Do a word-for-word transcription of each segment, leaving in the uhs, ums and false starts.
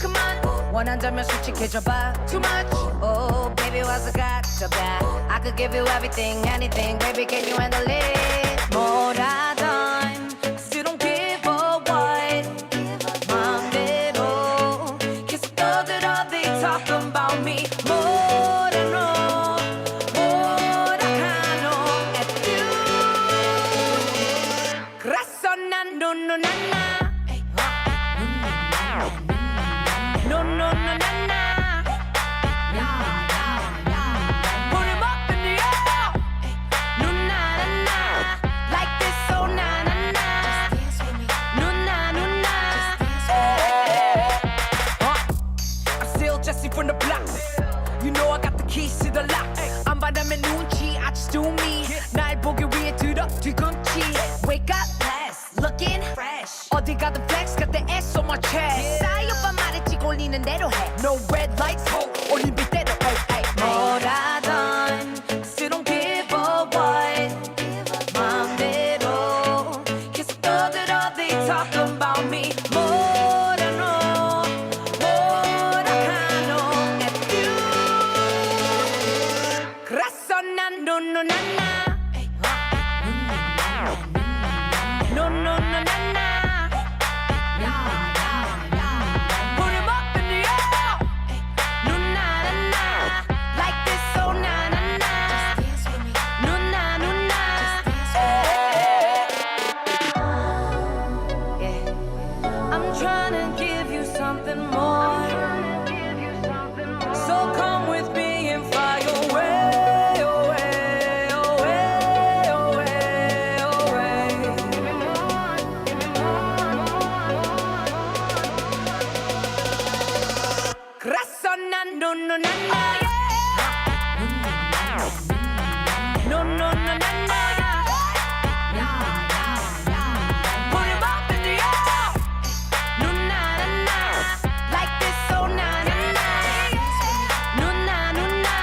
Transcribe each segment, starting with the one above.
그만 원한다면 솔직해져봐. Too much. Oh baby, 와서 가져봐. I could give you everything, anything. Baby, can you handle it? 뭐라던, still don't give a what. 맘대로 계속 떠들어, they talking about me. 뭐라 너, 뭐라 카노, attitude. 그래서 난 눈, 눈, 나, 나. 눈, 눈, 눈, 나, 나. Put 'em up in the air. 눈, 나, 나, 나. Like this, oh, 나, 나, 나. 눈, 나, 눈, 나. I'm still Jesse from the block. You know I got the keys to the lock. 안 받으면 눈치, I just do me. 날 보기 위해 들어 뒤꿈치. Wake up, blessed, looking fresh. 어디 가든 flex, got the S on my chest. 사이오빠 말에 찌고 리는 대로 해. No red lights, ho, 올림픽대로, ay, ay, ay. 뭐라던, still don't give a what. 맘대로 계속 떠들어, they talking about me. 뭐라 너, 뭐라 카노, attitude. 그래서 난 눈, 눈, 나, 나. 눈, 눈, 눈, 나, 나. Put 'em up in the air. Nuna, nuna. Like this, oh, na, na, na. Nuna, nuna. Yeah. I'm tryna give you something more. So come with me and fly away, away, away, away, away. 그래서 난 no, no, no, no, yeah. No, no, no, no, no, yeah. Put 'em up in the air. Nuna, nuna. Like this, oh, na, na, na. Nuna, nuna.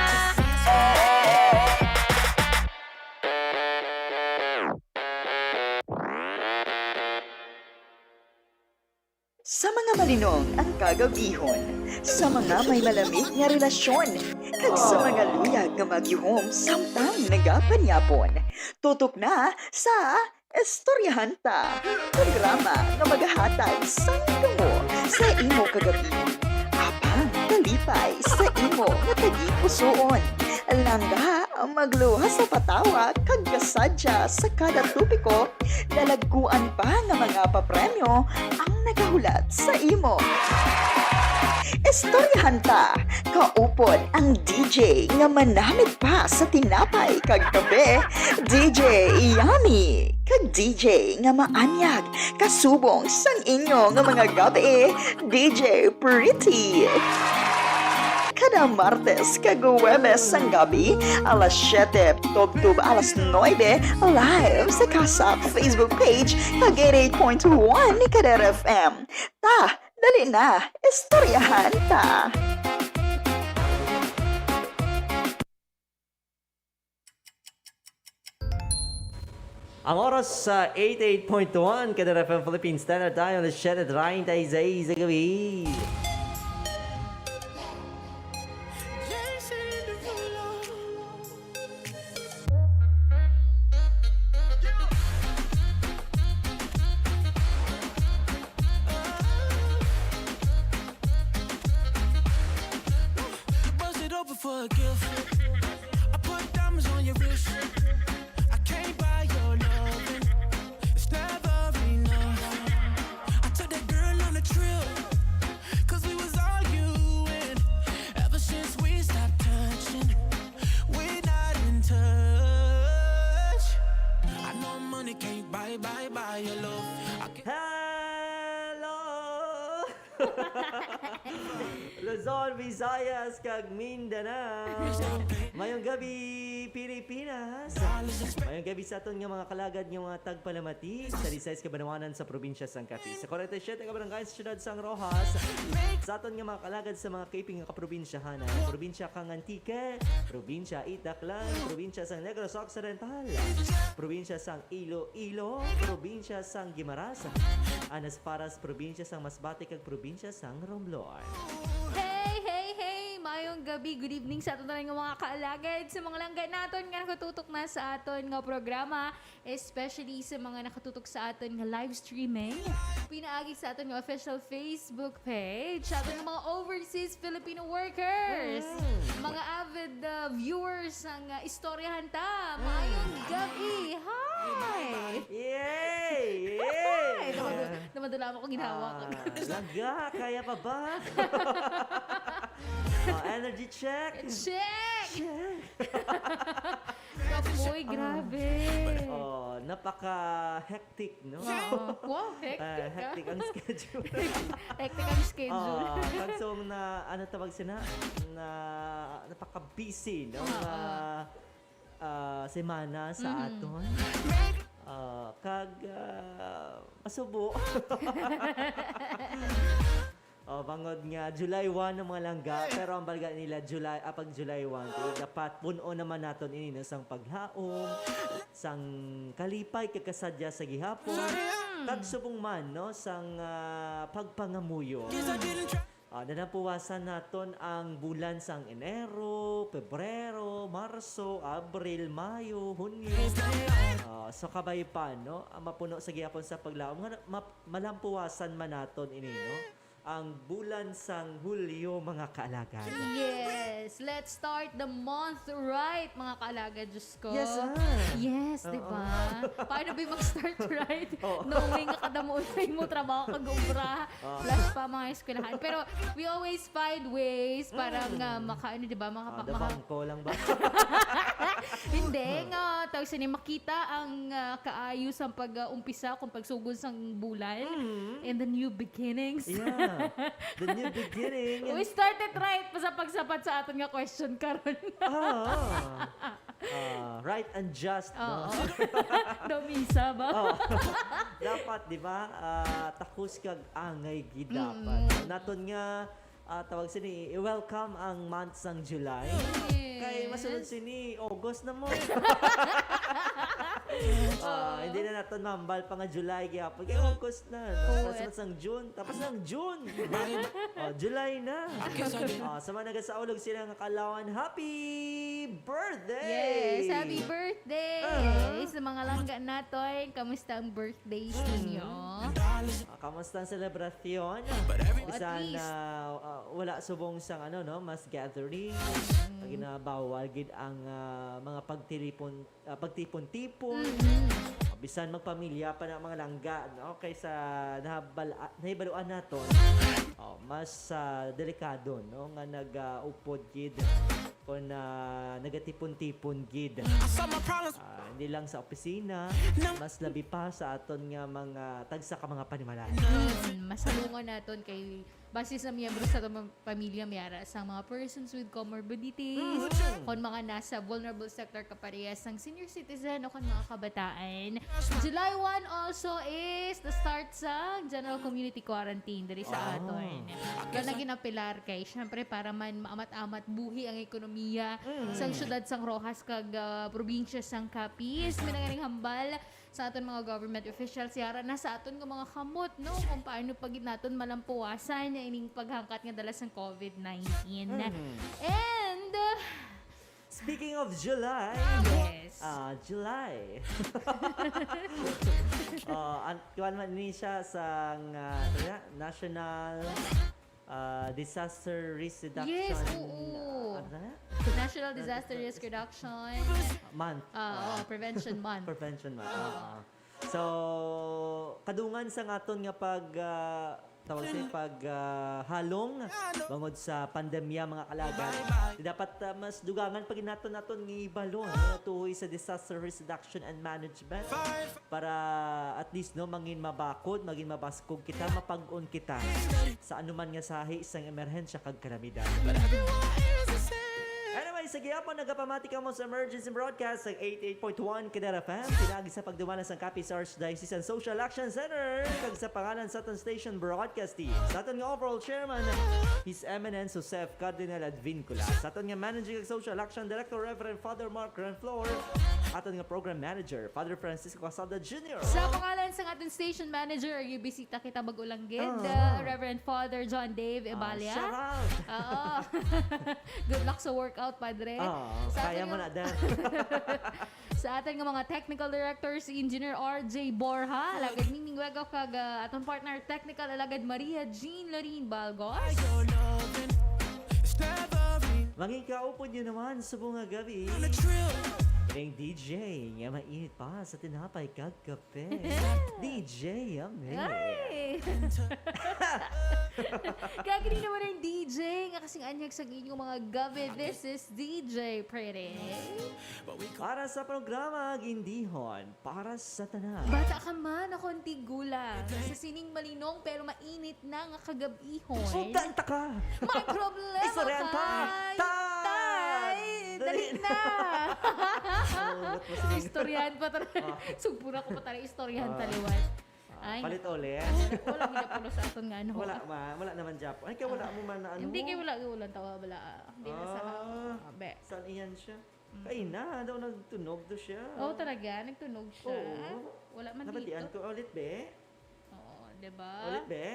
Sa mga malinong ang kagabihon, sa mga may malamig nga relasyon, kag sa mga luyag nga magyuhom samtang nagapanyapon. Tutok na sa Istoryahan Ta, programa nga magahatag sang gamo sa imo kagabihon, apang kalipay sa imo nga tagipusoon. Langga, magluha sa patawa kag kasadya sa kada topiko, dalagkuan pa nga mga papremyo ang nagahulat sa imo. Istoryahan Ta, kaupod ang D J nga manamit pa sa tinapay kag kape, D J Yummy, kag D J nga maanyag kasubong sang inyo nga mga gabi, D J Pretty. Kada Martes kag Huwebes sang gabi, alas siyete tubtob alas nuebe, live sa Kasak Facebook page kag eighty-eight point one Kadera F M. Ta, dali na, istoryahan ta. Ang oras sa eighty-eight point one Kadera F M Philippine Standard Time, alas siyete treinta y seis sa gabi. Bust it open for a gift. I put diamonds on your wrist. I can't buy your loving. It's never enough. I took that girl on a trip. 'Cause we was arguing. Ever since we stopped touching, we not in touch. I know money can't buy, buy, buy your love. I can't. Hello! Luzon, Visayas, kag Mindanao. Mayong gabi, Pilipinas. Mayong gabi sa aton nga mga kalagad nga mga tagpalamati sa disayis ka banwanan sa probinsya sang Capiz, sa forty-seven ka barangay sa siyudad sang Roxas, sa aton nga mga kalagad sa mga kayping nga kaprobinsyahanan, probinsya kang Antique, probinsya Itaklan, probinsya sang Negros Occidental, probinsya sang Iloilo, probinsya sang Guimaras, Anas Paras, probinsya sang Masbate, kag probinsya sang Romblon. Hey, hey, hey! Maayong gabi, good evening sa aton tanan nga mga kaalagad, sa mga langga naton nga nakatutok na sa aton nga programa, especially sa mga nakatutok sa aton nga live streaming, pinaagi sa aton nga official Facebook page, sa aton nga mga overseas Filipino workers, Mm. mga avid, uh, viewers sang, uh, Istoryahan Ta. Maayong gabi! Hi! Yay! Yay! Hi! Namadula mo kung ginawa ko. Ah, langga, kaya pa ba? Oh, energy check. Check! Check. Kapoy, Ah. grabe. Oh, napaka-hectic, no? Oo. Wow, hectic, Ah, ah. hectic ang schedule. Hectic ang schedule. Ah, kag so na, ano tawag sina? Na, napaka-busy, no? Oo. Nga ah, semana sa Mm. aton. Ah, kag, ah, masubo. Oh, bangod nga July one ang mga langga, pero ang balga nila July, ah, pag July one, dapat pun-on naman naton ini, no, sang paglaom, sang kalipay kag kasadya sa gihapon, Mm. kag subong man, no, sang, ah, pagpangamuyo. Ah, nalampuwasan naton ang bulan sang Enero, Pebrero, Marso, Abril, Mayo, Hunyo. Ah, so kabay pa, no? Ang mapuno sa gihapon sa paglaom nga na-, ma-, malampuwasan man naton ini, no? Ang bulan sang Hulyo, mga kaalagad. Yes, let's start the month right, mga kaalagad. Diyos ko. Yes, ah. Yes, di Oo. ba? Paano ba yung mag-start right? Oo. Knowing nga kada mo mo trabaho kag obra. Ah. Plus pa mga eskwelahan. Pero we always find ways para Mm. nga maka-, ano, di ba, maka-, Ah, maka- dabangko lang ba? Hindi, nga, tawag sini, makita ang, ah, kaayo sang pag, ah, umpisa kung pagsugod sang bulan Mm. and the new beginnings. Yeah. The new beginning. We started right pa sa pagsapat sa aton nga question karon. Ah, ah. Ah, right and just, no? Oo. Daw misa ba? Oh. Dapat, di ba? Ah, takos kag angay gid dapat. Mm. Naton nga, ah, tawag sini, i-welcome ang month sang July. Yes. Kay masunod sini, August na mo. Ah, Oo. hindi na naton mahambal pa nga July gyapon. Kay August na, no? Oo, Tapos et- sang June, tapos ng June. Oh, July na. Oh, sa mga nagasaulog sila nga kalawan, happy birthday! Yes, happy birthday! Uh-huh. Sa mga langga naton, kamusta ang birthdays Mm. ninyo? Ah, kamusta ang selebrasyon? Oh, at Bisan least. na, ah, wala subong sang ano, no, mass gathering. Mm. Lagi na bawal gid ang, ah, mga pagtilipon, ah, pagtipon-tipon. Mm-hmm. Ah, bisan magpamilya pa na mga langga, no? Kaysa nahabal-, ah, nahibaluan naton, oh, mas, ah, delikado, no? Nga nag, ah, upod gid kung, ah, nagatipon-tipon gid. Ah, hindi lang sa opisina, mas labi pa sa aton nga mga tagsa ka mga panimalay. Mm, masalungon naton kay base sa miyembro sa aton pamilya, may ara sang mga persons with comorbidities, Mm. kon mga nasa vulnerable sector kaparehas sang senior citizen o kon mga kabataan. July one also is the start sa general community quarantine diri sa Ah. aton. Kaya naging apelar kay, syempre, para man maamat-amat buhi ang ekonomiya Mm. sang syudad sang Roxas kag, ah, probinsya sang Capiz. May nanganing hambal sa aton mga government officials, yara na sa aton nga mga kamot, no? Kung paano pa gid naton malampuwasan na ining paghangkat nga dala sang covid nineteen. Mm. And, uh, Speaking of July, Yes. ah, July. Oh, an-, kuwan man ni siya sa nga, ano nga, National ah, disaster risk reduction, Yes, oo. ah, ano na? National Disaster Risk Reduction. Month. Ah, Ah. oh, Prevention Month. Prevention Month. Ah. Ah. So, kadungan sa aton nga pag, ah, tawag sa pag, ah, halong bangod sa pandemya, mga kaalagad, di dapat, ah, mas dugangan pa gid naton, naton nga ibalo, no, tuhoy sa disaster risk reduction and management. Para at least, no, mangin mabakod, mangin mabaskog kita, mapag-on kita sa anuman nga sahi sang emerhensya kag kalamidad. Anyway, sa gihapon, nagapamati kamo sa emergency broadcast sa eighty-eight point one Kadera F M, pinaagi sa pagdumala sang Capiz Archdiocese and Social Action Center, kag sa pangalan sa aton station broadcast team, sa aton nga overall chairman, His Eminence Joseph Cardinal Advincula, sa aton nga managing kag social action director, Reverend Father Mark Renflor, aton nga program manager, Father Francisco Casalda Junior. Sa pangalan sa aton station manager, ang bisita kita bag-o lang gid, Ah. uh, Reverend Father John Dave Ah, Ebalia. Shout out! Oo. Good luck sa workout, Padre. Ah, Sa kaya aton mo nga na, Dan. Sa aton nga mga technical director, si Engineer R J Borja, alagad Ningning Wego, kag, ah, aton partner technical, alagad Maria Jean Lorin Balgos. Mangin kaupod nyo naman subong nga gabi. Ang D J nga mainit pa sa tinapay kag kape. D J Yummy. Ay! Kaya gini naman ang D J nga kasing anyag sa inyong mga gabi. This is D J Pretty. Para sa programa, Gindihon, para sa tanan. Bata ka man, ako ang tigulang. Sa sining malinong pero mainit na nga kagabihon. Sugdan ta ka! May problema Istoryahan ka! ka! Tay! Tay! Dali Dali na! Istoryahan pa tara. Ah. Sugpura ko pa tara, istoryahan Ah. taliwan. Ah, Ay, palit ulit. Wala, wala gid pala sa aton nga ano. Wala ma, wala naman, Jap. Ay, kaya wala Ah. mo man na ano. Hindi, kay wala, wala, tawa, wala. Ah, hindi na sa Ah. ah, be. Saan iyan siya? Mm. Kay na, daw nagtunog to siya. Oh, talaga? Nagtunog siya? Oo. Wala man Nabatian dito. ko ulit, be. Oo, diba? Ulit, be.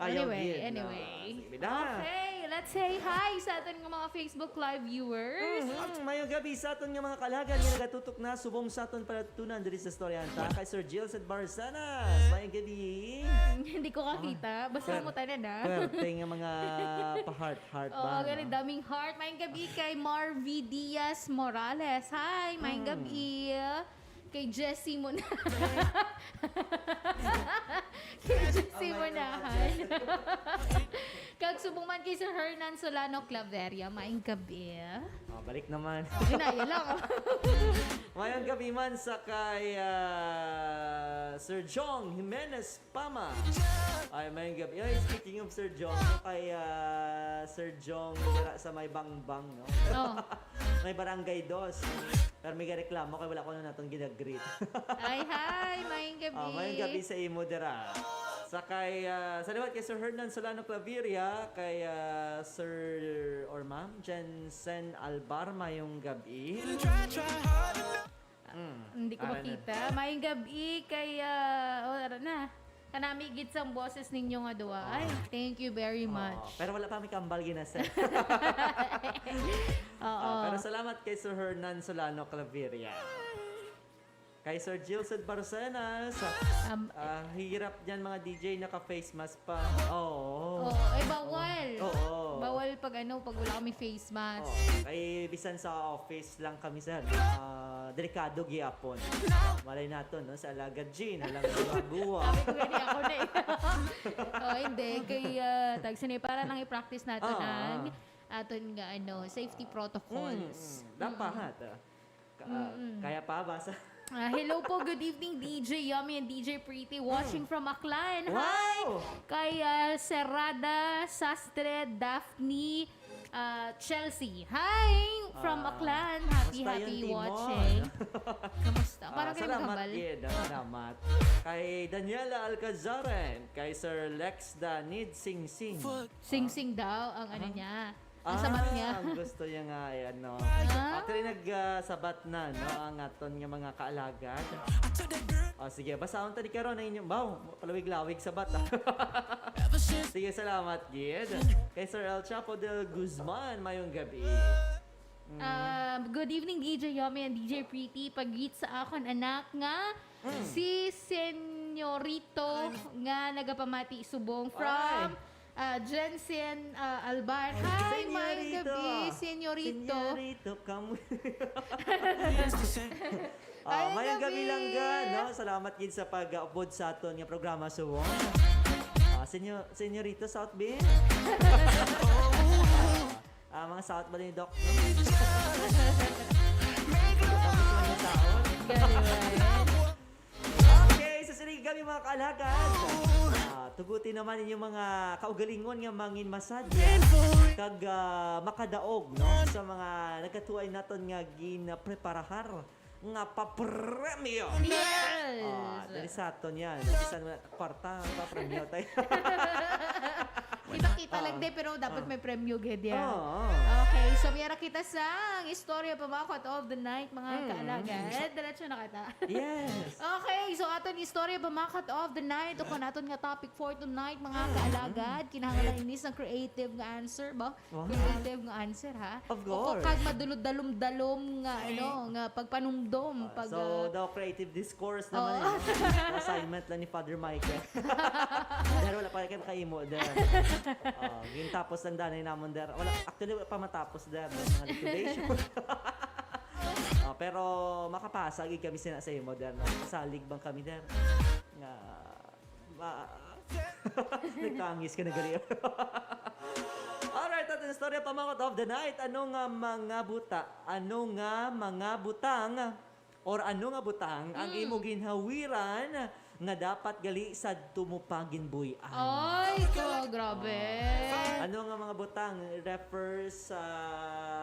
Ayaw Anyway, gid na. anyway. Sige, be, da. Okay, let's say hi sa aton nga mga Facebook Live viewers. Mhm. Mayong gabi sa aton nga mga kalagan nga nagatutok na subong sa aton palatunan diri sa Istoryahan Ta. Kay Sir Gilson Barcenas, mayong gabi. Hindi ko kakita. Basta Sir, mo tanan, ah. Swerte nga mga pa-heart-heart Oo, ba, gani, no? daming heart. Mayong gabi kay Marvy Diaz Morales. Hi, mayong Mm. gabi. Kay Jessie Muna. Kay Jessie Munahan. Kag subong man kay Sir Hernan Solano Claveria, mayong gabi. Oh, balik naman. Okay na, yan lang. Mayong gabi man sa kay, ah, Sir Jong Jimenez Pama. Ay, mayong gabi. Ay, speaking of Sir Jong, kay, ah, Sir Jong dira sa may Bangbang, no? Oh. May Barangay Dos. Pero may reklamo kay wala ko na natong ginagreet. Ay, hi! Mayong gabi. Ah, mayong gabi sa imo dira. Sa kay, ah, sa liwat kay Sir Hernan Solano Claveria, kay, ah, Sir or Ma'am Jensen Albar, mayong gabi. Mm. Hindi ko Ara na. makita. Mayong gabi kay, ah, oh, ara na. Kanami gid sang boses ninyo nga duwa. Ah. Ay, thank you very Oo. much. Pero wala pa may kambal ginasa. Oo. Ah, pero salamat kay Sir Hernan Solano Claveria. Kay Sir Gilson Barcenas, Um, ah, hirap niyan mga D J naka-face mask pa. Oo. Oo, eh, bawal. Oo. Bawal pag ano, pag wala kami face mask. Oo. Kay bisan sa office lang kami, sir, ah, delikado gyapon. Malay naton, no, sa Alagad Jean, halang guwa-guwa. Sabi ko gani ako na eh. Oh, hindi. Kay, ah, tagsa ni, para lang i-practice naton Ah, ang ah. aton nga, ano, safety protocols. Mm, mm. Dapat, ah. Ka-, ah, Mm-mm. kaya pa, basa. Ah, hello po, good evening, D J Yummy and D J Pretty, watching Mm. from Aklan. Hi! Wow! Kay, ah, Serrada, Sastre, Daphne, ah, Chelsea. Hi! From Ah, Aklan. Happy, kamusta happy yun, Timon? watching. Kamusta? Ah, Parang kayo salamat, magkabal. Ed. Ah, salamat. Kay Daniela Alcazaren, kay Sir Lex Danid Singsing. Singsing daw ang ano Ah. niya. Ang sabat niya. Ah, ang gusto niya nga ay ano. Ah. Actually, nag, ah, sabat na, no, ang aton nga mga kaalagad. O, sige, basahon ta ni karon ang inyong, baw, palawig-lawig sabat, ah. Sige, salamat, gid. Kay Sir El Chapo del Guzman, mayong gabi. Mm. Ah, good evening, D J Yummy and D J Pretty. Pag-greet sa akon anak nga Mm. si Senyorito nga nagapamati subong from Ay. Ah, Jensen, ah, Albar. Ay, Hi, mayong Senyorito. gabi, Senyorito. Senyorito, kamu- Ah, Mayong mayong gabi gabi. lang, ga, no? Salamat gid sa pag-upload sa aton nga programa, subong. Ah, senyo-, Senyorito South Beach. Ah, mga South ba ni Doc? Galing, right? Okay, sa sining gabi, mga kaalagad. Ah, tuguti naman inyong mga kaugalingon nga mangin masadya kag, ah, makadaog, no, sa mga nagkatuay naton nga ginpreparahar nga papremyo. Yes! Ah, dali sa aton yan. Bisan wala ta kwarta, papremyo tayo. Kita-kita lang Ah, din, pero dapat ah. may premyo gid yan. Oo. Okay, so may ra kita sa istorya pamakot of the night, mga Mm. kaalagad. Diretso na kita. Yes. Okay, so aton istorya pamakot of the night, o kung aton nga topic for tonight, mga Mm. kaalagad, kinahanglan ini sang creative nga answer ba? Wow. Creative nga answer, ha? Of O kung course. kag madulod-dalom-dalom nga, ano, nga pagpanumdom, Ah, pag, so, ah, daw creative discourse Oo. naman, eh, no? Assignment lang ni Father Michael. Pero wala pa kay makaimo, der. Oh, gintapos lang danay namon, der. Wala, actually, wala pa matapos, der, ng mga liquidation. Oh, pero makapasa gid kami sina sa imo, der, no? Salig bang kami, der? Nga, ma-, nagkangis ka na gali. Alright, aton istorya pamakot of the night. Ano nga mga buta-, ano nga mga butang or ano nga butang ang Mm. imo ginhawiran nga dapat gali sadto mo pa ginbuy-an? Ay, ko, grabe. Ano nga mga butang? Refers sa,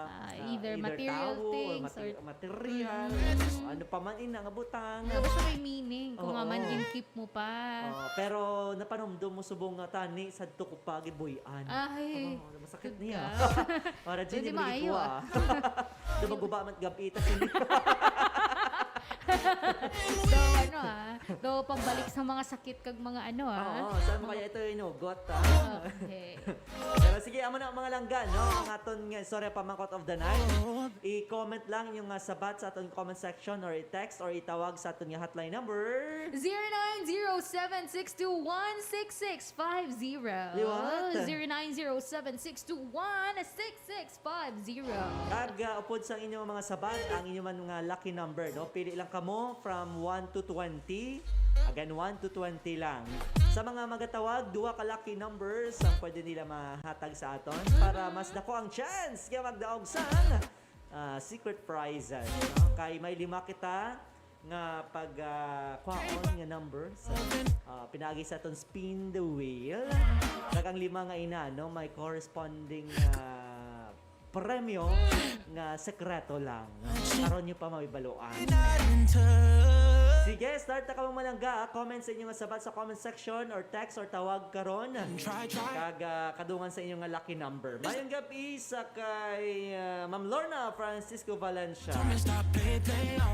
Ah, ah, either either material tao or things mate-, or material. Mm. Ano pa man ina nga butang. Pero gusto may meaning kung nga man Oo. gin-keep mo pa. Oo, pero napanumdom mo subong nga tani sadto ko pa gibuy-an. Ay, Oo, masakit good niya. ka. Para Pwede Jenny maayo, Belico, ah. ah. Daw maguba man gab-i, tas hindi. Daw, ano, ah, daw pambalik sa mga sakit kag mga ano, ah. Oo, saan mo kaya ito inugot, ah? Okay. Pero sige, amo na, mga langga, no? Ang aton nga istorya pamakot of the night. I-comment lang inyong nga sabat sa aton comment section or i-text or itawag sa aton nga hotline number. Zero nine zero seven six two one six six five zero. Liwat. Zero nine zero seven six two one six six five zero. Kag, ah, upod sa inyong mga sabat, ang inyong man nga lucky number, no? Pili lang kamo from one to twenty. Again, one to twenty lang. Sa mga magatawag, duha ka lucky numbers ang pwede nila mahatag sa aton para mas dako ang chance nga magdaog sang, ah, secret prizes, no? Kay may lima kita nga pag, ah, kwaon nga number sa, ah, pinaagi sa aton spin the wheel. Kag ang lima nga ina, no, may corresponding, ah, premyo nga sekreto lang, no? Karon nyo pa mahibaluan. Sige, start na kamo, mga langga, ah. Comment sa inyo nga sabat sa comment section or text or tawag karon. Kag, ah, kadungan sa inyo nga lucky number. Mayong gab-i sa kay, ah, Ma'am Lorna Francisco Valencia.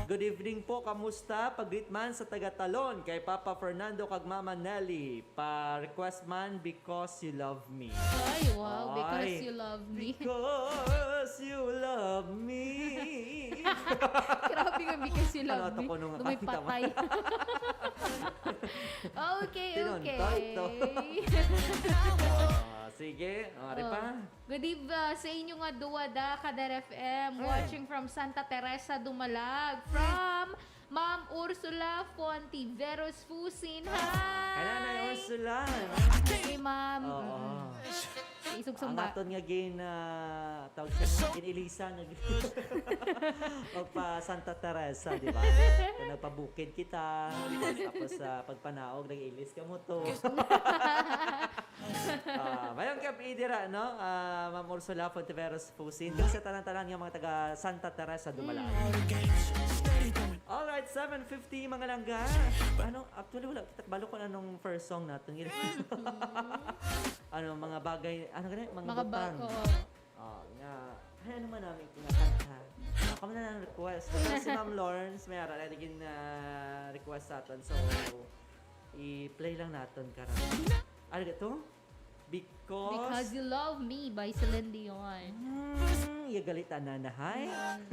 Good evening po, kamusta? Pag-greet man sa taga Talon kay Papa Fernando kag Mama Nelly. Pa-request man, Because You Love Me. Ay, wow, Because Ay, You Love Me. Because You Love Me. Grabe nga, Because You Ano Love to Me. kuno nga May kanta man? patay. Okay, Tinuntoy okay. to. Ah, sige, ah, ari Oh. pa. Good eve, ah, sa inyo nga duwa da, Kadar F M, Mm. watching from Santa Teresa, Dumalag. From Ma'am Ursula Fontiveros Fusin. Hi! Kay Nanay Ursula, no? Kay Ma'am, Oo. mm-mm. Isog Ang sumba. aton nga gin, ah, tawag sa gin-ilisan, nag-, magpa Santa Teresa, di ba? Kung nagpabukid kita, tapos sa pagpanaog, nag-ilis ka mo to. Ah, mayong gab-i dira, no? Ah, Ma'am Ursula Fontiveros Fusin. Kag sa tanan-tanan nga mga taga Santa Teresa, Dumalag. Mm. Alright, seven fifty, mga langga. Ano, actually, wala kita kabalo kung anong first song natin. Mm-hmm. Ano, mga bagay, ano gani? Mga Mga ba-, butang. oo. Oh, nga, ay, ano man namin kinakanta. Ako man na lang request. Pero si Ma'am Lawrence, may ara, lagi gin, ah, request sa aton. So, i-play lang naton karon. Ano to? Because Because You Love Me by Celine Dion. Hmm, ya galita na na, hay. Mm.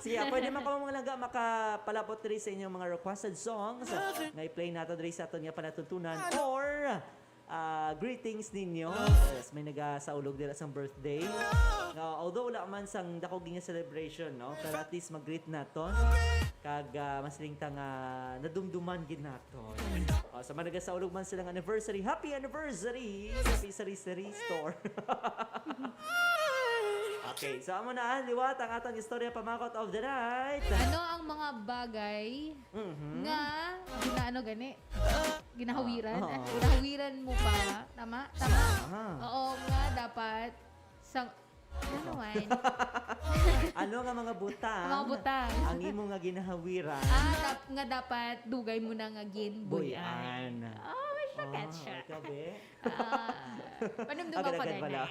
Sige, pwede man kamo, mga langga, makapalabot diri sa inyong mga requested songs nga i-play nato diri sa aton nga palatuntunan, or, ah, greetings ninyo. Yes, may nagasaulog dira sang birthday. Nga, although wala man sang dako gid nga celebration, no? Pero at least mag-greet naton. Kag, ah, masiling ta nga nadumduman gid naton. Oh, sa mga nagasaulog man silang anniversary, happy anniversary! Happy Sari Sari Store. Okay, so amo na, liwat ang atong istorya pamakot of the night. Ano ang mga bagay Mhm. nga ginaano gani? Ginahawiran? Ah, oo. Ah, ginahawiran mo pa? Tama? Tama? Ah. Oo, nga dapat sa Ano man? Ano nga mga butang Mga butang. ang imo nga ginahawiran? Ah, dap-, nga dapat dugay mo na nga ginbuy-an. Buy-an. Oh, Ikaw, be? Ah, panumdum ako din, eh.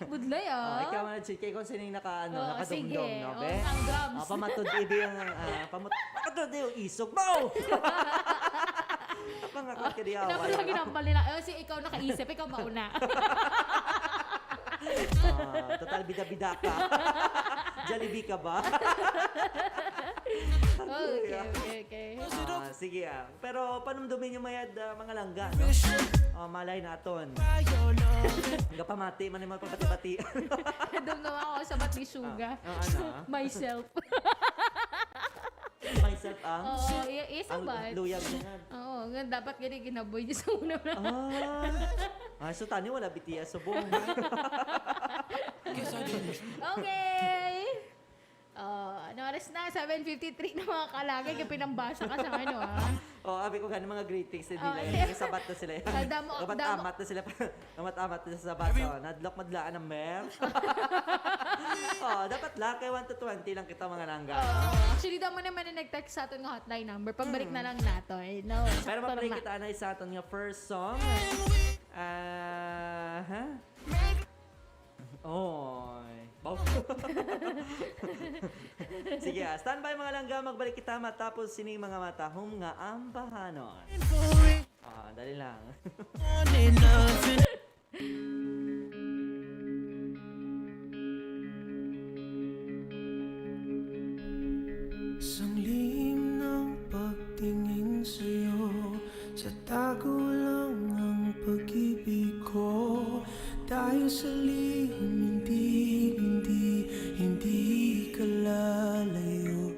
Budlay, ah. Oh, ikaw, Ma'am Chika, ikaw sino yung naka, ano, nakadumdum, no, be? Oh, ang drums. Ah, pamatod, ibi ang, ah, pamut-, pamatod yung isog mo! Pangakat ka di away, lagi no? Nang bali na, eh, si ikaw nakaisip, ikaw mauna. Ah, total bida-bida ka. Jollibee ka ba? Okay, okay, okay. Ah, sige, ah. Pero panumdumin niyo mayad, ah, mga langga, no? Oh, malay naton. Gapamati man yung mga pabati-bati. Dumdum ako sa ba't ni Suga. Ah, ah, ano, ah? Myself. Myself ang? Oo, i-, ang isabat. Luyag niya. Oo, nga dapat gani ginaboy niya sa una na. Ah. Ah, so tani wala B T S subong. Okay. Oh, ano oras na? Seven fifty-three na, mga kalagay, kay pinambasa ka sa ano, ah. Oh, abi ko gani mga greetings sa nila. Oh, yeah. Sabat na sila. Ah, damo, amat-amat na sila. Amat-amat na sa sabat. Oh, nadlok madlaan ang mer. Oh, dapat lang kay one to twenty lang kita, mga langga. Oh, actually, damo naman na nag-text sa aton nga hotline number. Pagbalik na lang nato, eh, no? Pero sakto mapalay lang na. Kita na sa aton nga first song. Ah, ha? Oy. Baw-, sige, ah, standby, mga langga, magbalik kita matapos sining mga matahom nga ambahanon. Ah, dali lang. Isang lihim ng pagtingin sa'yo, sa tago lang ang pag-ibig ko. Tayo sa lihim, hindi, hindi, hindi ka lalayo.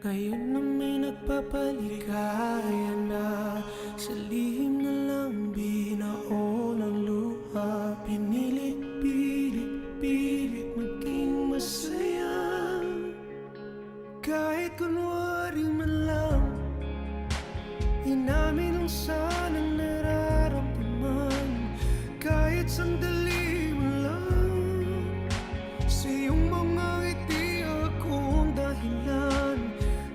Ngayon na may nagpapaligaya na, sa lihim na lang binaon ang luha. Pinilit, pilit, pilit maging masaya. Kahit kunwari man lang, inamin lang sanang nararamdaman. Kahit sandali man lang, sa iyong mga ngiti ako ang dahilan.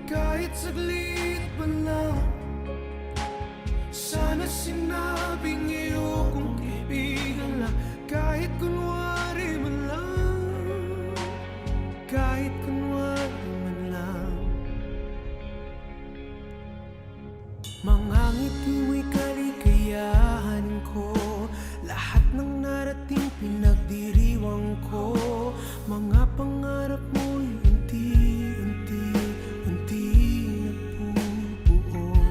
Kahit saglit man lang, sana sinabing iyo kong kaibigan lang. Kahit kunwari man lang, kahit kunwari man lang. Mga ngiti mo'y kaligayahan ko, lahat ng narating pinagdiriwang ko, mga pangarap mo'y unti-unti, unti nabubuo.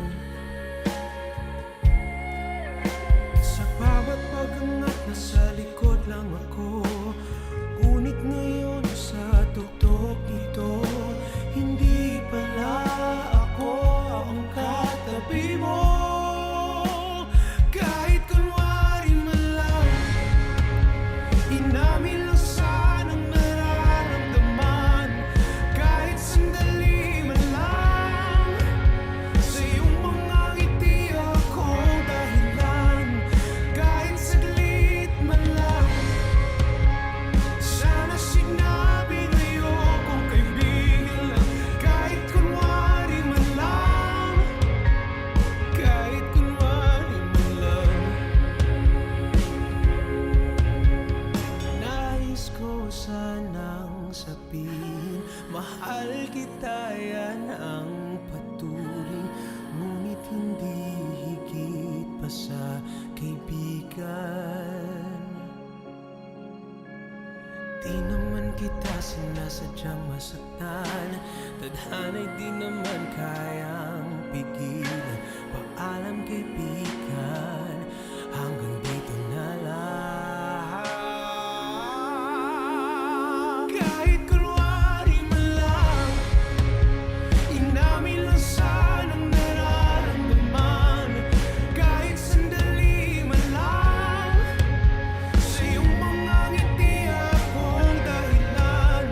Sa bawat pag-angat, nasa likod lang ako, ngunit ngayon sa tuktok nito, hindi pala ako ang katabi mo. Kahit kunwari man lang, inamin lang sanang nararamdaman. Kahit sandali man lang, sa iyong mga ngiti ako dahilan. Kahit saglit man lang, sana sinabi na iyo kong kaibigan lang. Kahit kunwari man lang, kahit kunwari man lang, nais ko sanang sabihin, mahal kita, yan ang patuloy, ngunit hindi higit pa sa kaibigan. Di naman kita sinasadyang masaktan, tadhana'y di naman kayang pigilan. Paalam, kaibigan, hanggang dito na lang. Kahit kunwari man lang, inamin lang sanang nararamdaman. Kahit sandali man lang, sa iyong mga ngiti ako ang dahilan.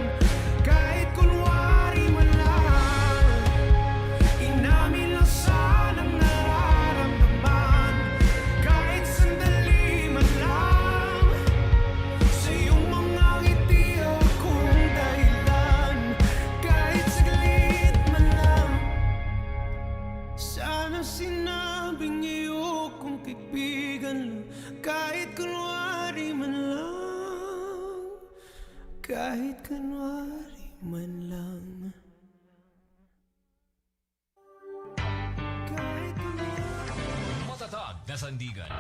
Kahit kunwari man lang, inamin lang sanang nararamdaman. Kahit sandali Ari man lang. Matatag na sandigan.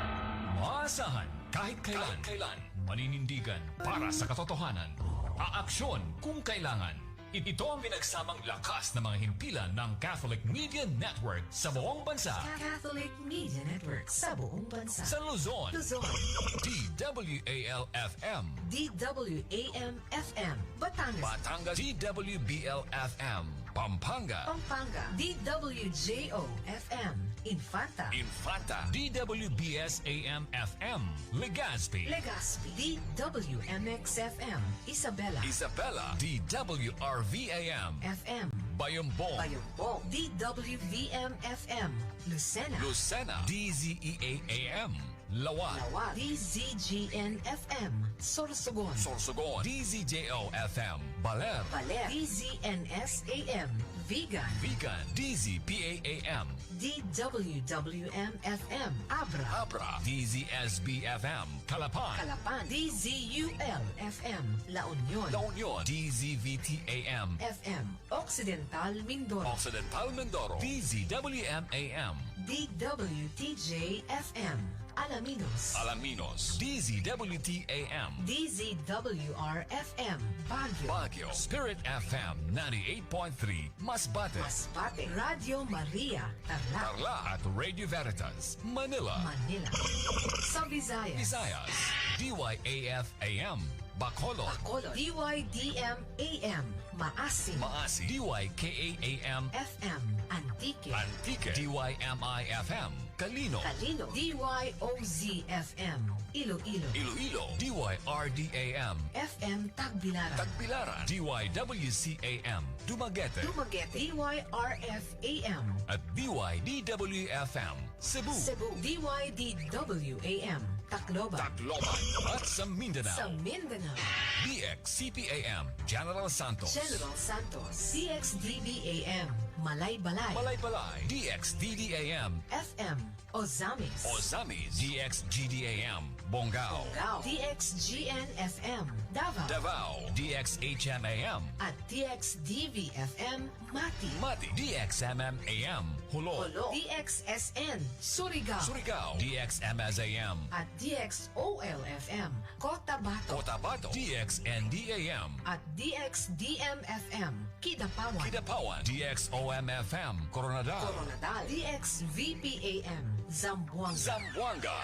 Maasahan kahit kailan. Kahit kailan. Maninindigan para sa katotohanan. Aaksyon kung kailangan. Ito ang pinagsamang lakas ng mga himpilan ng Catholic Media Network sa buong bansa. Catholic Media Network sa buong bansa. Sa Luzon, Luzon. D W A L F M. D W A M F M, Batangas. Batangas, D W B L F M. Pampanga. Pampanga, D W J O F M. Infanta. Infanta, D W B S A M F M. Legazpi. Legazpi, D W M X F M. Isabela. Isabela, D W R V A M. F M. Bayambong. Bayambong, D W V M F M. Lucena. Lucena, D Z E A A M. Laoag. Laoag, D Z G N F M. Sorsogon. Sorsogon, D Z J O F M. Baler. Baler, D Z N S A M. Vigan. Vigan, D Z P A A M. D W W M F M. Abra. Abra, D Z S B F M. Calapan. Calapan, D Z U L F M. La Union. La Union, D Z V T A M. F M. Occidental Mindoro. Occidental Mindoro, D Z W M A M. D W T J F M. Alaminos. Alaminos, D Z W T A M. D Z W R F M. Baguio. Baguio, Spirit F M ninety-eight point three, Masbate. Masbate. Radio Maria, Tarlac. Tarlac at Radio Veritas, Manila. Manila. Sa Visayas. Visayas, D Y A F A M, Bacolod. Bacolod, D Y D M A M, Maasin. Maasin, D Y K A A M, F M, Antique. Antique, D Y M I F M, Calino. Calino, D Y O Z F M, Iloilo. Iloilo, D Y R D A M, F M Tagbilaran. Tagbilaran, D Y W C A M, Dumaguete. Dumaguete, D Y R F A M. At D Y D W F M, Cebu. Cebu, D Y D W A M, Tacloban. Tacloban. At sa Mindanao. Sa Mindanao. D X C P A M, General Santos. General Santos. D X D B A M, Malaybalay. Malaybalay. D X D D A M, F M, Ozamiz. Ozamiz. D X G D A M, Bonggao. Bonggao. D X G N F M, Davao. Davao. D X H M A M. At D X D V F M, Mati. Mati. D X M M A M, Jolo. Jolo. D X S N, Surigao. Surigao. D X M S A M. At D X O L F M, Cotabato. Cotabato. D X N D A M. At D X D M F M, Kidapawan. Kidapawan. D X O M F M, Koronadal. Koronadal. D X V P A M, Zamboanga. Zamboanga.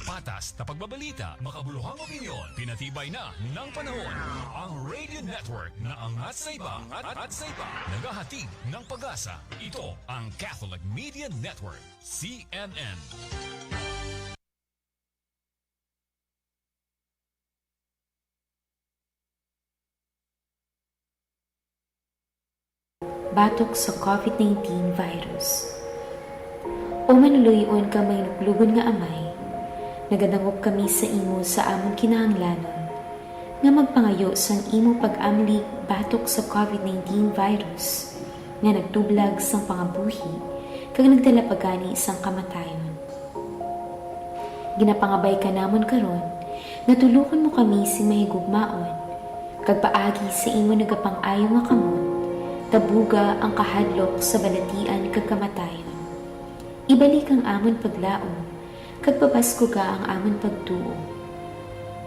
Patas na pagbabalita, makabuluhang opinyon, pinatibay na ng panahon. Ang Radio Network na angat sa iba, angat sa iba, naghahatid ng pag-asa. Ito ang Catholic Media Network, C M N. Batok sa COVID nineteen virus. O manuloy-on kag mahinuklogon nga Amay, nagadangop kami sa imo sa amon kinahanglanon nga magpangayo sang imo pag-amlig batok sa COVID nineteen virus nga nagtublag sang pangabuhi kag nagdala pa gani sang kamatayon. Ginapangabay ka namon karon nga tulokon mo kami sing mahigugmaon, kag paagi sa imo nagapang-ayo nga kamot, tabuga ang kahadlok sa balatian kag kamatayon. Ibalik ang amon paglaom, kag pabaskuga ang amon pagtuo.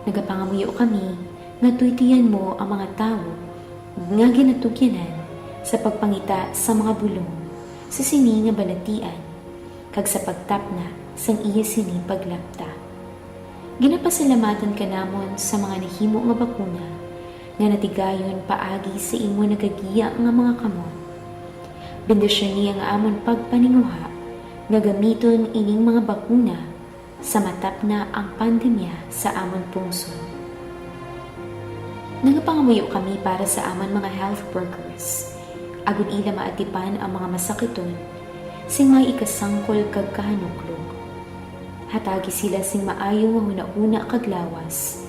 Nagapangamuyo kami nga tuytoyan mo ang mga tawo nga ginatugyanan sa pagpangita sa mga bulong sa sini nga balatian kag sa pagtapna sang iya sini paglapta. Ginapasalamatan ka namon sa mga nahimo nga bakuna nga natigayon paagi sa imo nagagiya nga mga kamot. Bendisyoni ang amon pagpaninguha nga gamiton ining mga bakuna sa matapna ang pandemya sa amon pungsod. Nagapangamuyo kami para sa amon mga health workers, agod ila maatipan ang mga masakiton sing may ikasangkol kag kahanuklog. Hatagi sila sing maayo nga hunahuna kag lawas,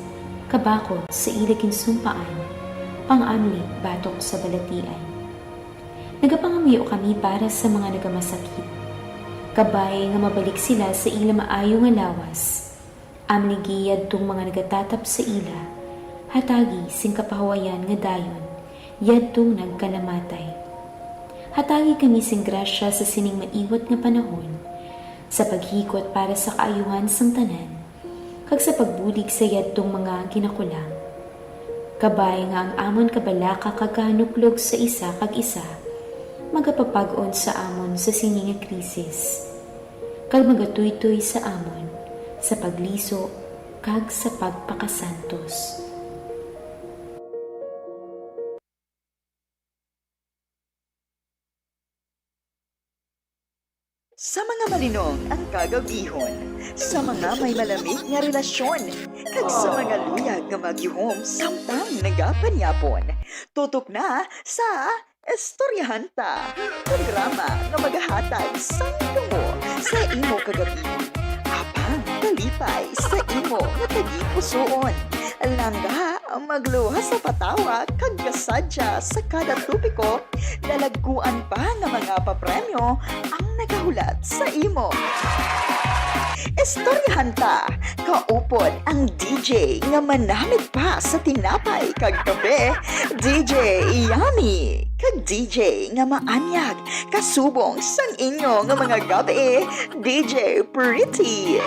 kabakod sa ila ginsumpaan, pang-amlig batok sa balatian. Nagapangamuyo kami para sa mga nagamasakit. Kabay nga mabalik sila sa ila maayo nga lawas. Amligi yadtong mga nagatatap sa ila, hatagi sing kapahuwayan nga dayon Yadtong nagkalamatay. Hatagi kami sing grasya sa sining maiwat nga panahon, sa paghikot para sa kaayuhan sang tanan, kag sa pagbulig sa yadtong mga ginakulang. Kabay nga ang amon kabalaka kag kahanuklog sa isa kag isa magapapag-on sa amon sa sini nga krisis, kag magatuytoy sa amon sa pagliso kag sa pagpakasantos. Sa mga malinong ang kagabihon, sa mga may malamig nga relasyon, kag sa mga luyag nga magyuhom samtang nagapanyapon. Tutok na sa Istoryahan Ta, programa nga magahatag sang tungo sa imo kagabihon, apang kalipay sa imo nga tagipusoon. Langga, magluwas sa patawa, kag kasadya sa kada topiko, dalagkuan pa nga mga papremyo ang nagahulat sa imo. Istoryahan Ta, kaupod ang D J nga manamit pa sa tinapay kag kape, D J Yummy, kag D J nga maanyag kasubong sang inyo nga mga gab-i, D J Pretty.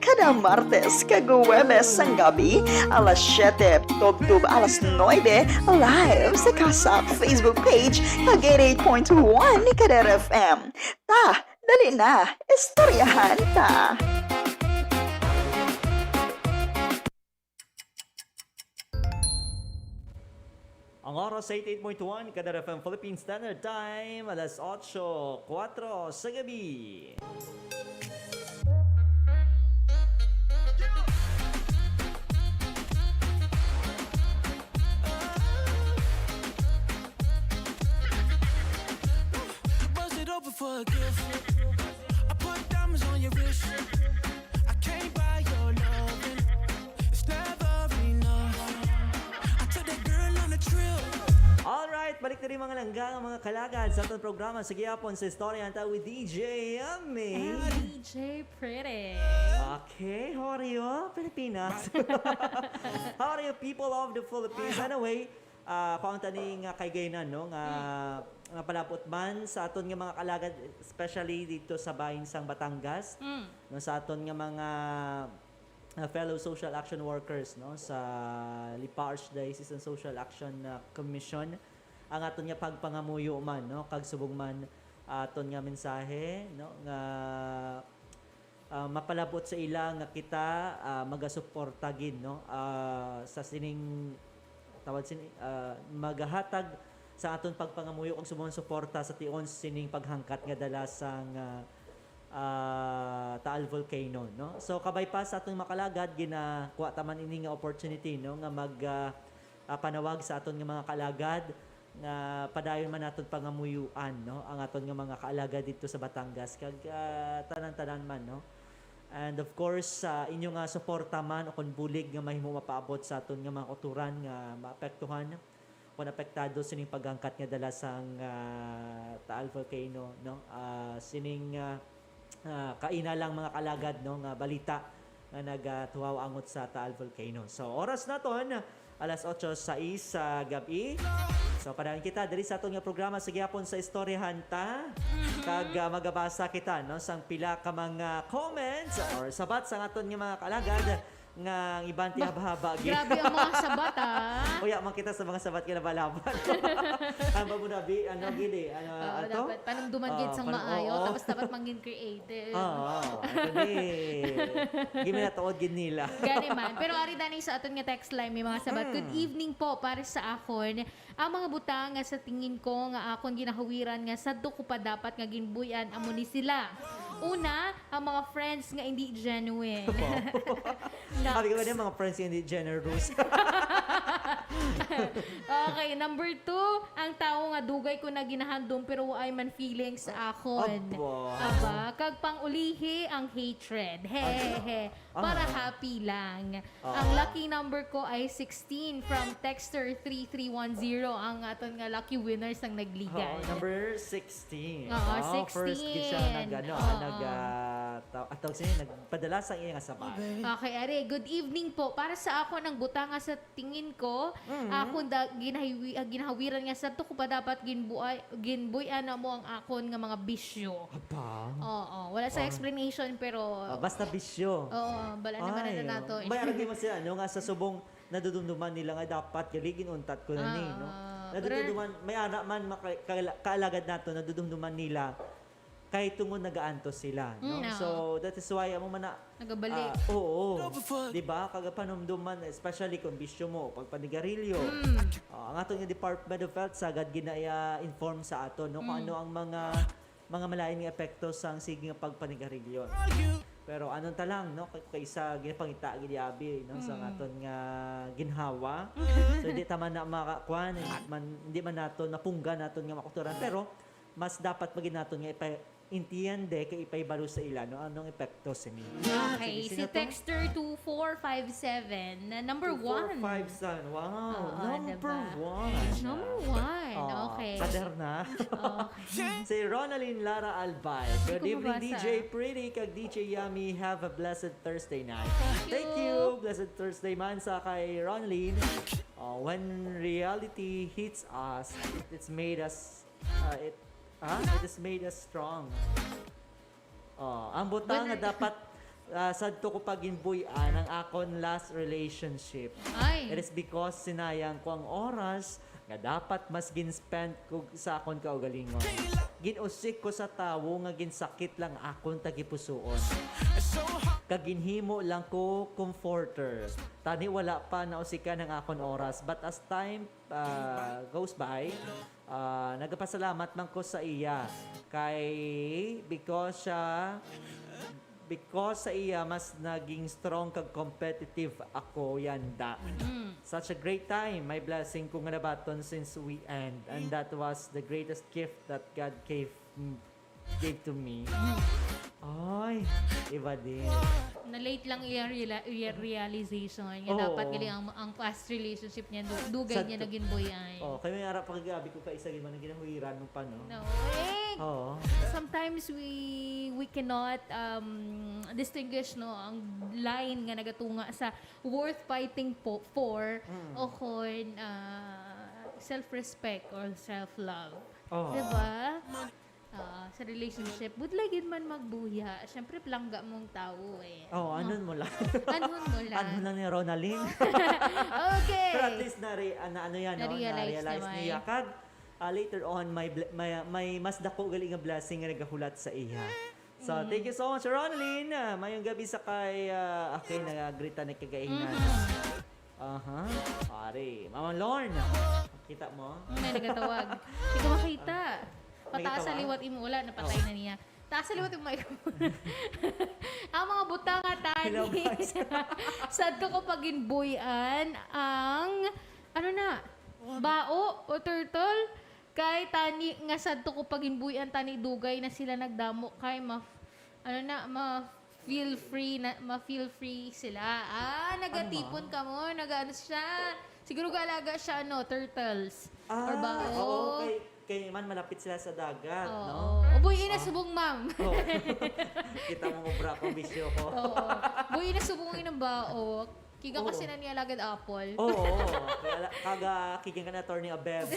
Kada Martes kag Huwebes sang gabi, alas siyete tubtob alas nuebe, live sa Kasak Facebook page kag eighty-eight point one ni Kader F M. Ta, dali na, istoryahan ta! Ang oras sa eighty-eight point one Kadar F M Philippine Standard Time, alas otso kuwatro sa gabi. Bust it open for a gift. I put diamonds on your wrist. I can't buy your loving. It's never enough. I took that girl on a trip. Alright, balik na rin mga langga, mga kalagad sa atong programa sa gihapon sa Istoryahan Ta with D J Yummy. And D J Pretty. Okay, how are you, Pilipinas? How are you, people of the Philippines? Anyway, ah, kung ang tani nga kay gaynan, no, nga nga palabot man sa aton nga mga kalagad, especially dito sa bahin sang Batangas, Mm. no, sa aton nga mga uh, fellow social action workers, no, sa Lipa Archdiocese and Social Action uh, Commission, ang aton nga pagpangamuyo man, no, kag subong man aton nga mensahe, no, nga ah, mapalabot sa ila nga kita ah, magasuporta gid, no, ah, sa sining tawag sini ah, magahatag sa aton pagpangamuyo kag subong suporta sa tion sining paghangkat nga dala sang ah, ah, Taal Volcano, no? So kabay pa sa aton mga kalagad, ginakuha ta man ini nga opportunity, no, nga mag ah, ah, panawag sa aton nga mga kalagad nga padayon man naton pangamuyuan, no, ang aton nga mga kaalagad didto sa Batangas kag ah, tanan-tanan man, no. And of course, sa inyo nga suporta man o kon bulig nga mahimo mapaabot sa aton nga mga kautoran nga maapektuhan kon apektado sining paghangkat nga dala sang ah, Taal Volcano, no. Ah, sining ah, ah, kaina lang mga kalagad, no, nga balita nga nagatuhaw angot sa Taal Volcano. So, oras naton, alas otso sais sa gab-i. So, padayon kita diri sa aton nga programa sa gihapon sa Istoryahan Ta. Kag ah, magabasa kita, no, sang pila ka mga comments or sabat sang aton nga mga kalagad nga ang iban ti haba-haba gid. Grabe ang mga sabat, ah. Uya man kita sa mga sabat nga laban-laban. Ang ba mo nabi, ano gid eh, ano Oo, ato? dapat panumduman gid Ah, sang pan- maayo, oo. Tapos dapat mangin creative. Oo, ito ni. Giminatuod gid nila. Gani man. Pero ari dani sa aton nga text line, may mga sabat. Good evening po para sa akon. Ang mga butang nga sa tingin ko nga akon ginahawiran nga sadto ko pa dapat nga ginbuy-an amo ni sila. Una, ang mga friends nga hindi genuine. Nga- Sabi ko ba mga friends nga hindi generous? Okay, number two, ang tawo nga dugay ko na ginahandom pero waay man feelings sa akon. Aba. Aba, kag pang-ulihi ang hatred. He, he, he. Para Ah. happy lang. Oo. Ang lucky number ko ay sixteen from texter three three one zero, ang aton nga lucky winners ang nagligay. Oo, number sixteen. Oo, Ah, sixteen. First gid siya nag, ano, Oo. nag, ah, Taw-, ataw siya, nagpadala sa iya nga sabat. Okay, are, good evening po. Para sa ako, ang butanga sa tingin ko, Mm. akon da, ginahiwi-, ah, ginahawiran nga sadto ko pa dapat ginbuay, ginbuy-an na mo ang akon nga mga bisyo. Aba. Oo, wala sa Oh. explanation, pero Ah, basta bisyo. Oo, bala naman Ay, na nato. oh. May aragi mo siya, ano, nga sa subong nadudumduman nila nga dapat gali ginuntat ko na ni, no? Ah, pero Nadudumduman, may ara man maka-, kaala-, kaalagad nato, nadudumduman nila kay tungod nagaantos sila, no? Mm, oo. So, that is why amo man na, Nagabalik. ah, oo. Di ba? Kag panumduman, especially kung bisyo mo, pag panigarilyo. Mm. Ah, ang aton nga Department of Health, sagad ginaya-inform sa aton, no? Kung Mm. ano ang mga, mga malain nga epekto sang sige nga pagpanigarilyo. Pero ano ta lang, no? Kay, kay isa ginapangita gid abi, no? Sa Mm. aton nga ginhawa. So, hindi ta man na makakuan, hindi man, hindi man nato napunggan naton nga makulturan. Pero, mas dapat pa gid naton nga ipa-, intiende kay ipahibalo sa ila, no? Anong epekto sini? Okay, Sige, si sino to? Texter two four five seven, na number one. Two four five seven. Wow, Oo, number diba? one. Number one. Oh, Okay. pader na. Okay. Si Ronaldin Lara Albay. Hindi Good ko evening, mabasa. D J Pretty kag D J Yummy. Have a blessed Thursday night. Thank Thank you. you. Blessed Thursday man sa kay Ronaldin. Oh, when reality hits us, it's made us, uh, it, ah, it has made us strong. Oh, ang butang When nga dapat, ah, sadto ko pa ginbuy-an ang akon last relationship. Ay. It is because sinayang ko ang oras nga dapat mas gin-spend ko sa akon kaugalingon. Gin-usik ko sa tawo nga ginsakit lang akon tagipusoon. Kag ginhimo lang ko comforter. Tani wala pa nausikan ang akon oras. But as time, ah, goes by, ah, nagapasalamat man ko sa iya. Kay, because siya, because sa iya, mas naging strong kag competitive ako yanda. Mm. Such a great time. May blessing ko nga nabaton since we end. And that was the greatest gift that God gave, gave to me. Ay, iba din. Na-late lang iya reala-, iya realization nga Oo. dapat gali ang, ang past relationship niya, du-, dugay Sa niya tu-, naging boy ay. Oh, kay may ara pa kagabi ko ka isa gid man ang ginahuwiran mo pa, no? No. Eh, Oo. sometimes we, we cannot, um, distinguish, no, ang line nga nagatunga sa worth fighting po, for Mm. o kon, ah, self-respect or self-love. Oo. Diba? Ah, sa relationship, budlay gid man magbuya. Siyempre, palangga mong tawo eh. Oo, No? anhon mo lang. Anhon mo lang. Anhon lang ni Ronaldin. Okay. Pero at least na, ah, na ano yan, no? Na-realize Na-realize naman. niya. Kag, ah, later on, may, bl-, may, may mas dako gali nga blessing nga nagahulat sa iya. So, Mm. thank you so much, Ronaldin. Ah, mayong gabi sa kay, ah, okay, nagagrita na kagainan. Mm-hmm. Aha. Pare, Mama Lorne. Kita mo? May nagatawag. Hindi ko makita. May Pataas sa gatawa? liwat imo, wala, napatay Oh. na niya. Taas sa liwat imo, Mike. Ang mga butanga, tani. Hilabas. Sadto ko pa ginbuy-an ang, ano na, bao o turtle. Kay tani nga sadto ko pa ginbuy-an, tani dugay na sila nagdamo kay ma-, ano na, ma-feel free na, ma-feel free sila. Ah, nagatipon Ano ba? ka mo, nag-ano siya. Siguro gaalaga siya, ano, turtles. Or Ah, bao. oo, kay, kay man malapit sila sa dagat, Oo. no? Uboy, ina, Ah. subong, ma'am. Oo. Kita mo, obra ko, bisyo ko. Oo. Uboy, ina, subong, inang bao. Kiga Oo. kasi na niya lagad apple. Oo. Kaya la-, kaga, kiga ka na, Attorney Abeb.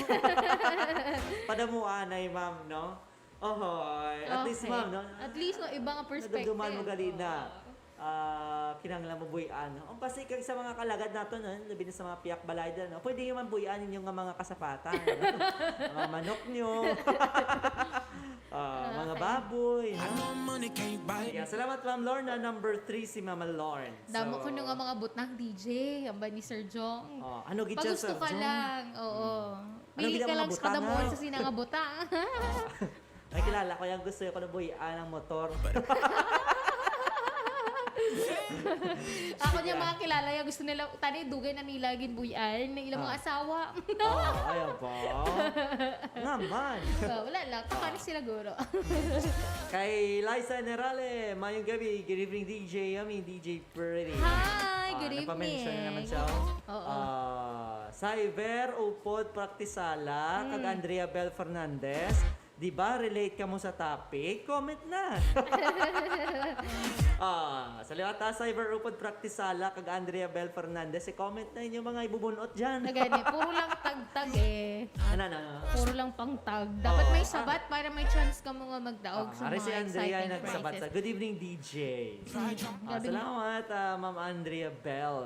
Padamuanay, ma'am, no? Ohoy. At least, Okay. ma'am, no? At least, no, iba nga perspective. Nadumduman mo gali na. Oo. Ah, kinahanglan mo buy-an. Ang pasig kag sa mga kalagad nato, no? Labi na sa mga piyak balay dyan, no? Pwede nyo man buy-an ninyo nga mga kasapatan, no? Mga manok nyo. Ah, mga Okay. baboy, no? Yeah, salamat, Ma'am Lorna. Number three, si Mama Lorne. Damo So, ko nung nga mga butang, D J. Ang ba ni Sir Jong? Oh, ano gid siya, Pagusto Sir ka Jong? lang. Oo. Hmm. Ano Pili gid ang ka mga lang sa butang, kadamuhan ha? sa sinanga butang. Ah. May kilala ko yan, gusto ko na buy-an ang motor. Ako niya, Sige. mga kilala yan, gusto nila, tani, dugay na nila ginbuy-an, na ilang mga Ah. asawa. Oo, ayaw ba? Naman. Ah, wala lang, Ah. kapanis sila guro. Kay Liza Generale, mayong gabi. Good evening, D J Yummy, D J Pretty. Hi, Ah, good nagpa-mention evening. naman siya, oh. Oo. Ah, Cyber Upod Praktisala, kag Mm. Andrea Bel Fernandez. Di ba, relate ka mo sa topic? Comment na. Ah, sa liwat, ah, Cyber Upod Practice Sala kag Andrea Bel Fernandez, i-comment na inyo mga ibubunot dyan. Na gani, puro lang tag-tag eh. Ano, ano, ano? Puro lang pang tag. Dapat Oo, may ah. sabat para may chance ka mo nga magdaog Ah, sa ari mga si Andrea exciting nagsabat prizes. sa, "Good evening, D J." Ah, Gabi. salamat, ah, Ma'am Andrea Bell.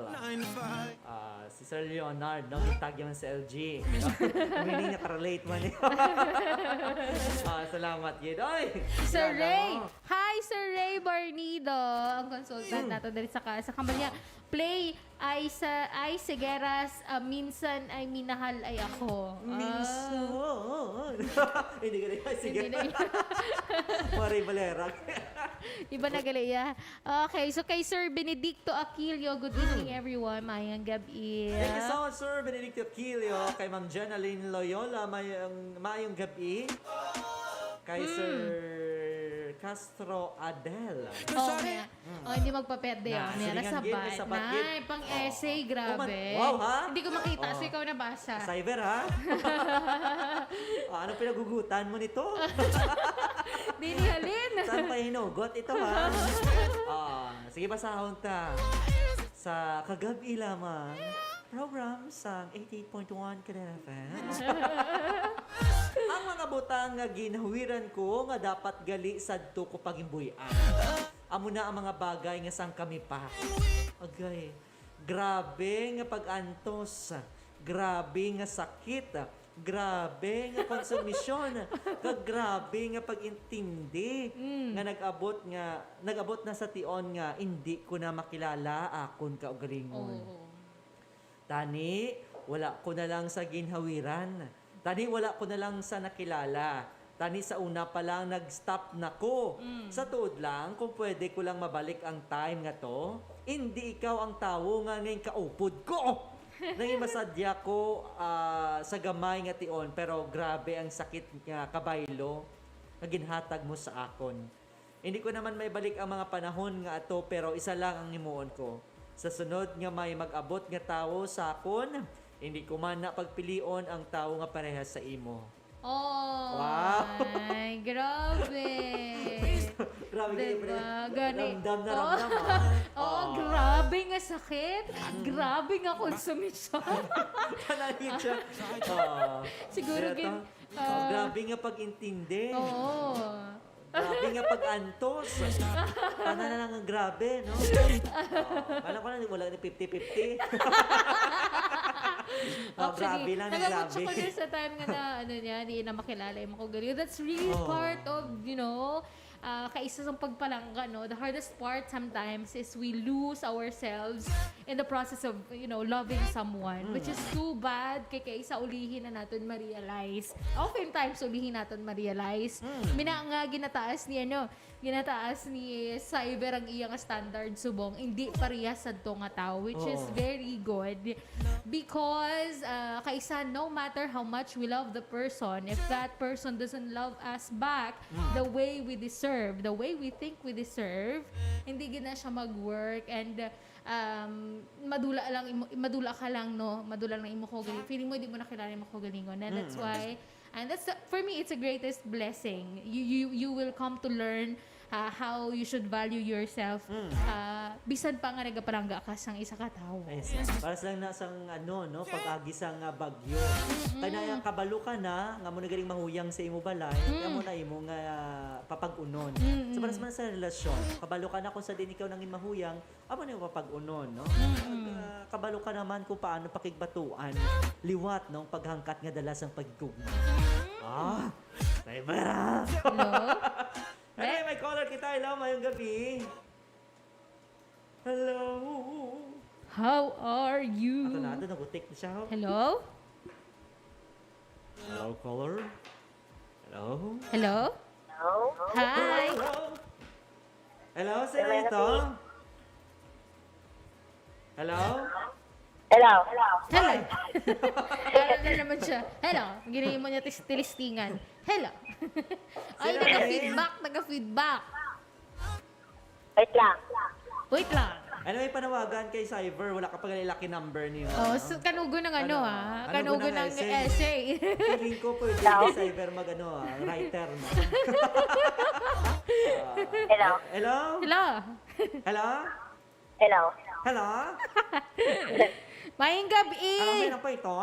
Ah, si Sir Leonard, no? Gitag yung sa L G. Meaning, nakarelate man yun. Ah, salamat, gid. Oy! Sir Kilala Ray! mo? Hi, Sir Ray Barnido! Ang consultant Mm. nato diri sa ka-, sa kampanya. Play ay sa, ay Segueras, ah, minsan ay minahal ay ako. Ah. Minsan. Hindi ka na, sige. Hindi na yun. Maray Valera. Iba na gali, yeah. Okay, so kay Sir Benedicto Aquilio, good evening, Mm. everyone. Mayang gabi. Thank you so much, Sir Benedicto Aquilio. Kay Ma'am Jenaline Loyola, mayang, mayang gabi. Kay Mm. Sir Castro Adel. Oh, niya. Mm. Oh, hindi magpaperde, Na, oh, niya. silingan, Nasabat. gid, nasabat, gid. Nay, pang Oh. essay, Oh, grabe. man-, wow, ha? Hindi ko makita, Oh. so ikaw nabasa. Cyber, ha? Ah, anong pinagugutan mo nito? Dili, halin. Saan pa hinugot ito, ha? Ah, sige, basahon ta. Sa kagab-i lamang, program sang eighty-eight point one Kadena F M. Ang mga butang nga ginhawiran ko nga dapat gali sadto ko pagimbuy-an. Amo na ang mga bagay nga sang kami pa. Agay, grabe nga pag-antos, grabe nga sakit, grabe nga konsumisyon, kag grabe nga pag-intindi Mm. nga nag-abot nga, nag-abot na sa tion nga indi ko na makilala akon kaugalingon. Oo. Tani, wala ko na lang sa ginhawiran. Tani, wala ko na lang sa nakilala. Tani, sa una pa lang, nag-stop na ko. Mm. Sa tuod lang, kung pwede ko lang mabalik ang time nga to, indi ikaw ang tawo nga nginkaupod ko. Nangin masadya ko, ah, sa gamay nga tion, pero grabe ang sakit nga kabaylo nga ginhatag mo sa akon. Hindi ko naman maibalik ang mga panahon nga ato, pero isa lang ang himuon ko. Sa sunod nga may mag-abot nga tawo sa akon, hindi ko man na pagpilion ang tawo nga parehas sa imo. Oh, Wow! ay, grabe. Grabe kayo, Diba? pre. Gani. Ramdam na Oh. ramdam, ah. Oo, Oh. grabe nga sakit. Mm. Grabe nga konsumisyon. Kanang siya. Oh. Siguro Kaya gin-, to, oh, ah, grabe nga pag-intindi. Oo. Grabe nga pag-antos. Tanan na lang ang grabe, no? Oh, kala ko na, wala ni fifty fifty. Oh, Actually, grabe lang, nag-abot grabe. siya ko dun sa time nga na, ano niya, di na makilala yung makugaliw. That's really Oh. part of, you know, ah, kaisa sa pagpalangga, no? The hardest part sometimes is we lose ourselves in the process of, you know, loving someone, which is Mm. too bad kay kaisa ulihi na naton ma-realize. Oftentimes, ulihi naton ma-realize. Mm. Mina nga ginataas ni, ano, ginataas ni Cyber ang iya nga standard subong, hindi parehas sadto nga tawo, which is Oo. very good. Because, ah, kaisa, no matter how much we love the person, if that person doesn't love us back Mm. the way we deserve, the way we think we deserve, hindi gid na siya mag-work. And, um, madula lang imo, madula ka lang, no? Madula lang imo kaugalingon. Feeling mo, di mo na kilala imo kaugalingon. And that's Mm. why, and that's the, for me, it's the greatest blessing. You, you, you will come to learn, ah, how you should value yourself. Mm. Ah, bisan pa nga nagapalangga ka sang isa ka tawo. Yes. Para sa lang na sang, ano, no, pag-agi sa nga bagyo. Mm-mm. Kaya na kabalo ka na, nga mo na galing mahuyang sa imo balay, Mm. kaya mo na imo nga papag-unon. Mm-mm. So, para sa man sa relasyon, kabalo ka na kung sa din ikaw nangin mahuyang, amo na yung papag-unon, no? Mm-mm. Pag, ah, kabalo ka naman kung paano pakigbatuan, liwat, no, paghangkat nga dala sang pagtugma. Mm. Ah, Cyber, ah. Hello? Hey, may caller kita. Hello, mayong gabi. Hello. How are you? Ato na, ato, nagutik na siya, oh. Hello? Hello, caller. Hello? Hello? Hi. Hello, hello. Hello, sino Hello. ito? Hello? Hello. Hello. Hi. Alam na naman siya. Hello. Ginawa mo niya tis-, tilistingan. Hello. Ay, Sino, eh? Naka-feedback, naka-feedback. Wait lang. Wait lang. Ano may panawagan kay Cyber? Wala ka pa gali lucky number niyo, Oh, ah. So, kanugo ng ano, Ano, ah? Kanugo Kanugo ng ng essay. Essay. Feeling ko pwede Daw. Kay Cyber mag, ano, ah, writer, no? Ah, Hello? he-, hello? Hello? Hello? Hello? Hello? Maayong gabi. Hello, sino po ito?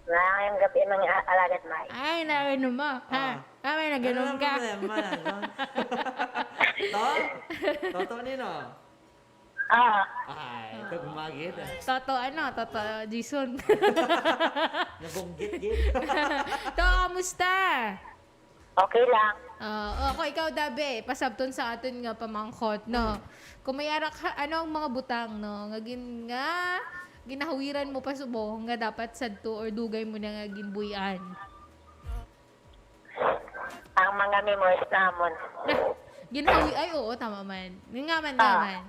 Maayong gabi, mga a-, alagad, May. Ay, narinig mo. Ha? Ah. Ah, may Ano naganoon ang ka. Problema na, no? To? Toto nino? Ah. Ay, ito gumagit, ah. Toto, ano? Toto Jason. Nabunggit, git. To, kamusta? Okay lang. Ah, ako, ikaw, Dabe, pasabton sa aton nga pamangkot, no? Mm. Kung may ara ka, ano ang mga butang, no? Nga gin-, nga ginahawiran mo pa subong nga dapat sadto or dugay mo na nga ginbuy-an? Ang mga memories namon. Ginhawi-, ay, oo, tama man. Nga man, nga Ah. man.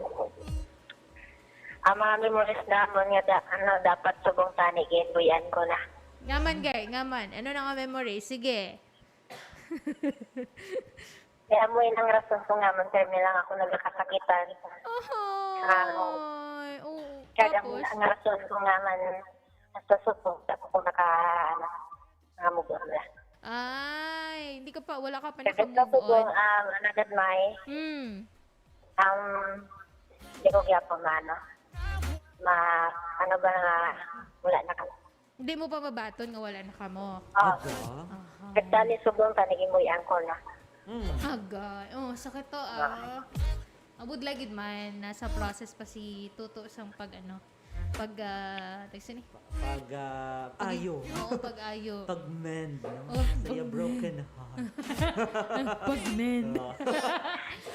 Ang mga memories namon nga da-, ano, dapat subong tani, ginbuy-an ko na. Nga man, gay, nga man. Ano na nga memory? Sige. Kaya mo yun ang rason ko nga man, sir, may lang ako nagkakasakitan. Ay, oo. Kaya mo Tapos? Ang rason ko nga man, nasa subong, ako ko naka, ano, nga move on na. Ay, hindi ka pa, wala ka pa Kasi naka-move sa subong, on. Um, ano, gad, May? Hmm. Um, hindi ko gyapon maano. Ma-, ano ba nga, wala na kami. Hindi mo pa mabaton nga wala na kamo? Oo. Aga. Aha. Nagdali subong ka, naging muy angkol na. Mm. Agay. Oh, sakit to, ah. Abot lagi man, nasa process pa si Toto sang pag, ano, pag, ah, tag sini? Pag, ah, Pag-, ayo. Oo, pag-ayo. Pag-mend, no? Oh, Sa iya pag-mend. Broken heart. Pag-mend. Oo.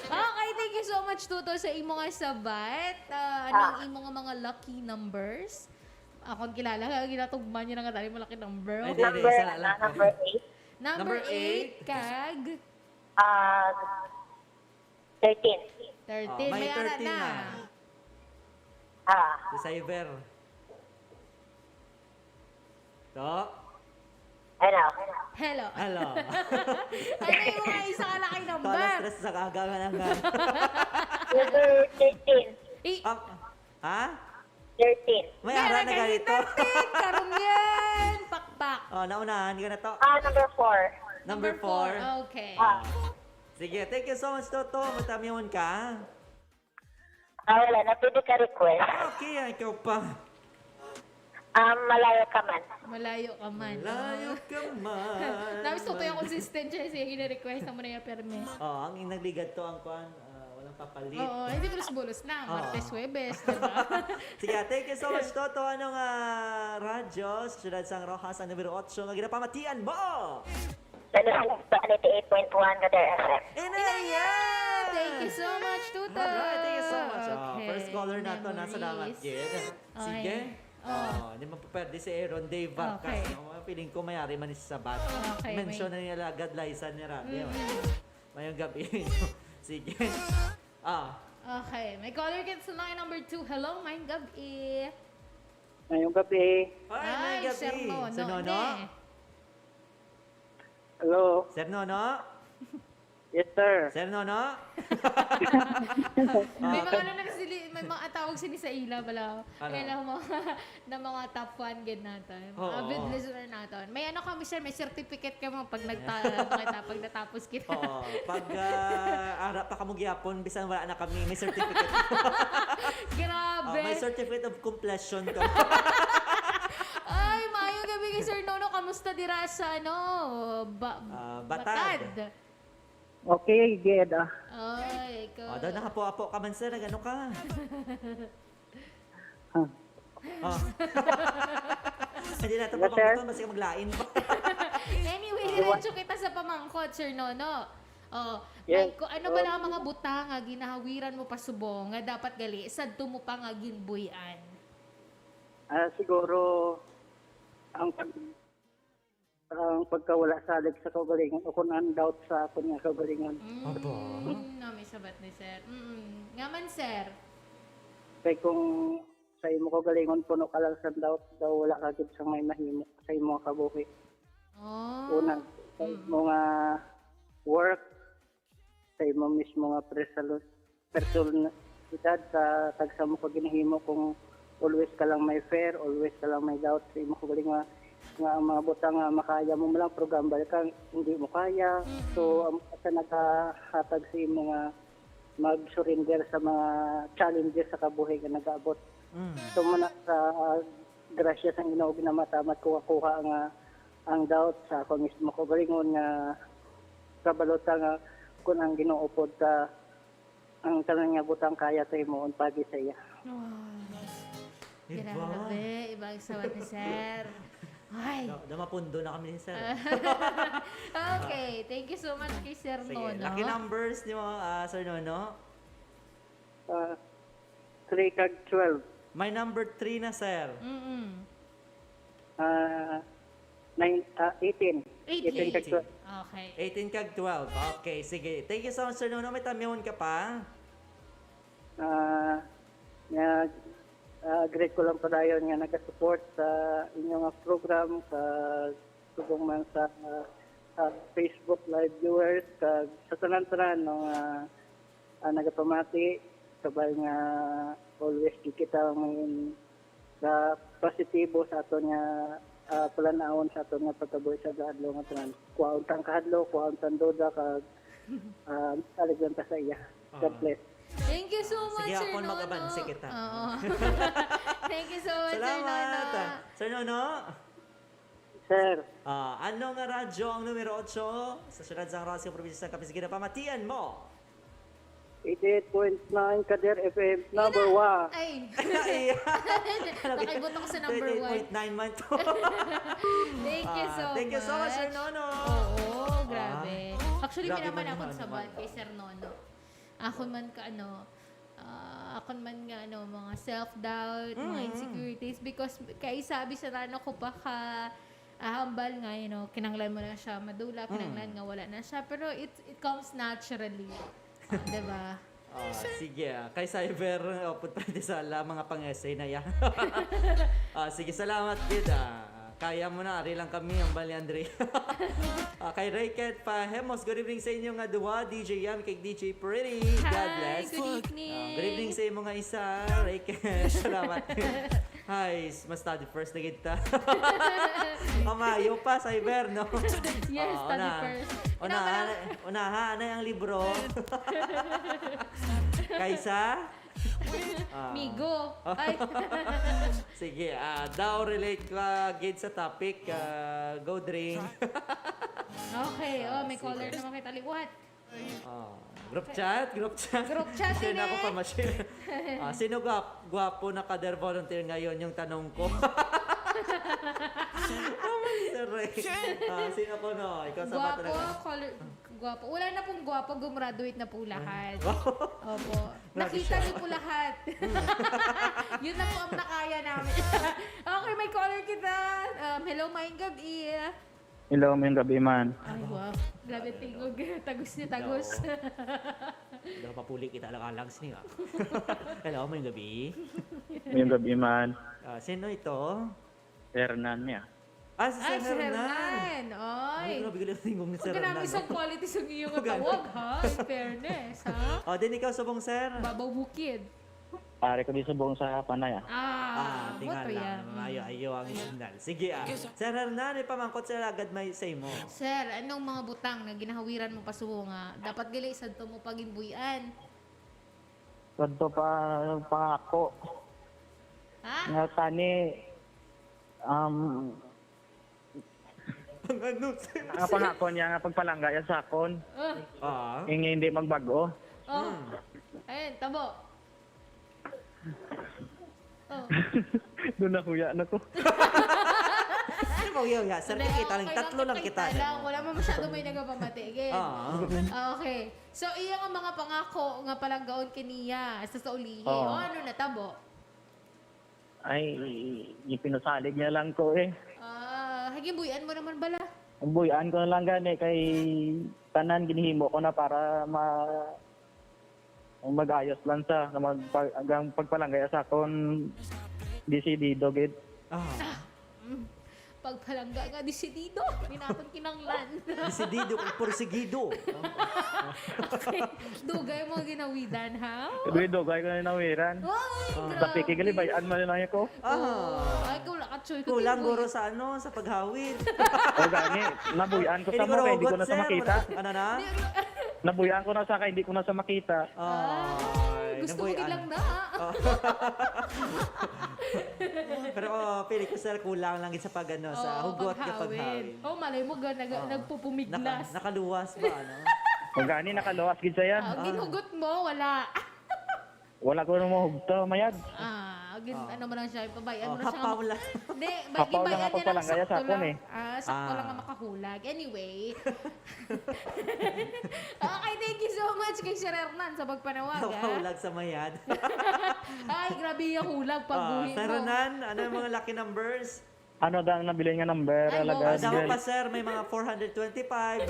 Okay, thank you so much, Toto, sa imo nga sabat. Ah, anong Ah. imo nga mga lucky numbers? Ako ang kilala, kaya ginatugma niya na nga dali mo lucky number. Ay, di, di, Number, isa na lang. Ano, number eight? Number Number eight, eight. Kag? Ah, thirteen. Thirteen. Ah, may May ara thirteen na. na. Ah. Si Cyber. To? Hello. Hello. Hello. Ano yung mga isa ka lucky Ito, number? Alas tres sa aga nga lang, ha? Number thirteen. I- Ah, ha? Thirteen. May May ara ara na kayo ganito. Thirteen. Karon yan. Pakpak. Oh, naunahan ka na to. Ah, number four. Number Number four. four. Okay. Ah. Sige, thank you so much, Toto. Matamyawon ka. Ah, wala na. Pwede ka request. Okay, ah, ikaw pa. Ah, malayo ka man. Malayo ka man. Malayo ka man. Tapos ito yung consistent siya. Sige, gina-request na mo na yung permi. Oh, ang nagligad to ang kwan, ah, walang papalit. Oo, hindi bulos-bulos na. Oo. Martes, Huwebes, diba? Sige, thank you so much, Toto. Anong, ah, radyo sa Siyudad sang Roxas, ang numero otso, nga ginapamatian mo? Hello, sa ninety-eight point one Kader F M. Inaya! Inaya! Thank you so much, Toto. Alright, thank you so much. Oh, Okay, first caller nato na. Salamat, memories. Jed. Okay. Sige. Oh. Oh, hindi man papwede si Aaron Dave Vargas, Okay. no? Feeling ko may ari man ni sabat. Okay, Mention may na niya agad, Liza, ni Rabi, Mm. oh. Mayong gabi. Sige. Ah. Okay, may caller kita sa line number two. Hello, mayong gabi. Mayong gabi. Hi, mayong Hi, gabi. Sir Nono. Sir Nono? Ne. Hello? Sir Nono? Yes, sir. Sir Nono? May Ah, mga kan- ano na sili-, may mga tawag sini sa ila, bala. Ano? Kaya lang mga, na mga top fan gid natin. Oo. Avid listener natin. May ano kami, sir, may certificate kamo pag nagta-, pag nata-, pag natapos kita. Oo. Pag, ah, ara pa kamo gyapon, bisan wala na kami, may certificate. Grabe. Oh, may certificate of completion ka. Ay, maayong gabi kay Sir Nono. Kamusta dira sa, ano, ba-, Ah, Batad. Batad? Okay, good, ah. Ay, ikaw. Oh, daw nakapo-apo ka man, sir. Nag-ano ka? Ah. Oh. Hindi na ito Yes, sir. pamangkot, basta maglain pa. Anyway, Ah. diretso kita sa pamangkot, Sir Nono. Oh, Yes. may, ku-, ano ba Oh. lang ang mga butang nga ginahawiran mo pa subong nga dapat gali, sadto mo pa nga ginbuy-an? Ah, siguro, ang pag-, ang pagkawala salig sa kaugalingon o kung ang doubt sa akon nga kaugalingon. Mm, Aba. na may sabat ni sir. Mm, nga man, sir? Kay kung sa imo kaugalingon, puno ka lang sa doubt, daw wala ka gid sa may mahimo sa imo nga kabuhi. Oh. Una, sa Mm. imo nga work, sa imo mismo nga personal, personal, edad sa tagsa mo ka ginahimo, kung always ka lang may fear, always ka lang may doubt sa imo kaugalingon, nga ang mga butang nga makaya mo lang, pero gambal ka, hindi mo kaya. Mm. So, ang sa nagahatag sa imo nga mag-surrender sa mga challenges sa kabuhi nga nag-aabot. Mm. So, muna sa, ah, grasya sang Ginoo, ginamatamat ko, kuha nga ang doubt sa ako mismo kaugalingon nga kabalota nga kung ang Ginoo pod ka, ang tanan nga butang kaya ta himuon pagi sa iya. Wow. Diba? Grabe, ibang sawat ni Sir. Ay. Da-, da mapundo na kami ni Sir. Okay, thank you so much kay Sir Sige, Nono. Lucky numbers ni mo, ah, Sir Nono? Ah, three kag twelve. May number three na, sir. Mm-mm. Ah, nine, ah, eighteen. Eighteen. Eighteen kag twelve. Okay. Eighteen kag twelve. Okay, sige. Thank you so much, Sir Nono. May tamyahon ka pa? Ah, nga, ah, great ko lang padayon nga nagasupport sa inyo nga program, sa subong man sa, ah, Facebook Live viewers, kag sa tanan-tanan, no, nga, ah, nagapamati, kabay nga always di kita may sa positibo sa aton nga, ah, palan-awon sa aton nga pagkabuhi sa adlaw nga tanan. Kuhaon tang kahadlok, kuhaon tang duda, kag, ah, salig lang ta sa iya. God Ah. bless. Thank you so much, Sige, Sir hapon Nono. mag-abanse kita. Oo. Thank you so much, Sir Salamat. Nono. Sir Nono? Sir. Ah, ano nga radyo ang numero otso sa siyudad sang Roxas, probinsya sang Capiz? Sige na, pamatian mo. Eighty-eight point nine Kader F M, number Ina! one. Ay. Iya. Nakaibot ako sa number one. Twenty-eight point nine man to. Thank you Ah, so thank you so much, Sir much. Nono. Oo, Ah. grabe. Actually, Grabe pinaman man akon yun, sa ano band man. kay Sir Nono. Akon man ka, ano, ah, akon man nga, ano, mga self-doubt, mga Mm. insecurities, because kay sabi sa nano ko pa ka, ah, hambal nga, you know, kinahanglan mo na siya madula, kinahanglan Mm. nga wala na siya. Pero it, it comes naturally. Ah, di ba? Ah, sige, ah. Kay Cyber, oh, put pwede sa la, mga pang-essay na yan. Ah, sige, salamat, kid, ah. Kaya mo na, ari lang kami, ang Bali Andre. Ah, kay Rayket Pahemos, good evening sa inyo nga duha, D J Yam, kay D J Pretty. God Hi, bless. good evening. Ah, good evening sa imo nga isa, Rayket. Salamat. Hi, s-, mas study first na gid ta. Kamayo pa, Cyber, no? Yes, Oo, study una-, first. Una-, Ikaw pala. unaha na ang libro. Kaysa? Ah. Migo. Ay. Sige, ah, daw relate ka gid sa topic, ah, go drink. Okay, oh, may Sige. caller naman kita liwat. Oh, group chat, group chat. Group chat Share na ako ini. pa, ma-share. Ah, sino gwa-, gwapo na kader volunteer ngayon yung tanong ko? Oh, Sir Ray. Ah, sino ko, no? Ikaw sa Gwapo, mata-, color, gwapo. Wala na pong gwapo, gumraduate na po lahat. Opo. Grabe Nakita siya. niyo po lahat. Yun na po ang nakaya namin. Okay, may caller kita. Um, hello, maayong gabi. Hello, maayong gabi, man. Ay, wow. Grabe, tingog. Tagus niya, tagus. Daw. Daw papuli kita lang alang sini, ah. Hello, maayong gabi. Maayong gabi, man. Ah, sino ito? Hernan niya. Ah, si Ay, Sir si Hernan. Hernan. Ay, Oy. grabe, galing tingog ni Sir Pag Hernan, nami no? isang quality sa iyo nga Pag ano? tawag, ha? In fairness, ha? Oh, din ikaw, subong, sir? Babaw Bukid. Pare ko di subong sa Panay, ah. Ah, Ah, tingala buto yan. lang. Mm. Maayo-ayo ang signal. Sige, ah. Sir Hernan, may pamangkot sila agad may sa imo. Sir, anong mga butang nga ginahawiran mo pa subo nga dapat gali sadto mo pa ginbuy-an? Sadto pa pangako. Ha? Nga tani, um, Ang ano, sir? Ang pangako niya nga pagpalangga ya sa akon. Ah. Ah. Nga hindi magbago. Oh. Hmm. Ayun, tabo. Oh. Doon na huya na ko. Ano ba yun nga? Sir, Hindi, kita lang. okay lang, Tatlo lang kita kita. lang. Wala man masyado may nagapamati. Again. Ah. Okay. So, iya nga mga pangako nga palanggaon kaniya sa, sa ulihi. Oo. O, ano na tabo? Ay, ipinasalig niya lang ko eh. Ah, hagimbuyan mo naman bala. Ang buyan ko na lang gani kay tanan ginhimo ko na para ma-, mag-ayos lang sa, na magpa-, ang pagpalanggay sa akon desidido gid. Ah. Mm. Pagpalangga nga, desidido. Di naton kinanglan. Desidido kag porsigido. Okay. Dugay mo ginawidan, ha? Dugay-dugay ko na nawiran. Ay, Sa piki, grabe. Galibayan man lang ako. Oh, ay, wala ka, Choy. Kulang Katinggoy. guro sa ano, sa paghawid. O gani, nabuyan ko sa mo kay di ko na sa makita. Ano na? Di- Nabuyan ko na sa kay di ko na sa makita. Oh, Ay, gusto mo gid lang na. Pero oh, pili ko, sir, kulang lang gid sa pag ano, sa Oo, hugot ka paghawid. paghawid. Oh, malay mo, ga, nag, Oo. nagpupumiglas. Naka, nakaluwas ba, ano? O gani, nakaluwas gid siya. Ah, ginugot mo, wala. Wala ko nung mahugto, mayad. Ah, gin, Ah. ano mo lang siya, ipabayaan Oh, mo na siya. hapaw lang. Hindi, Hapaw gibayaan lang ako niya lang palangga, sakto sakto lang. ni. Ah, sakto Ah. lang nga makahulag. Anyway. Okay, thank you so much kay Sir Hernan sa pagpanawag, ah. Nakaulag sa mayad. Ay, grabe yung hulag pag Ah, buhi Sir mo. Hernan, ano yung mga lucky numbers? Ano daw ang nabilin nga number? Ay, Alaga, mo. Ah, damo girl. pa, sir. May mga four hundred twenty-five.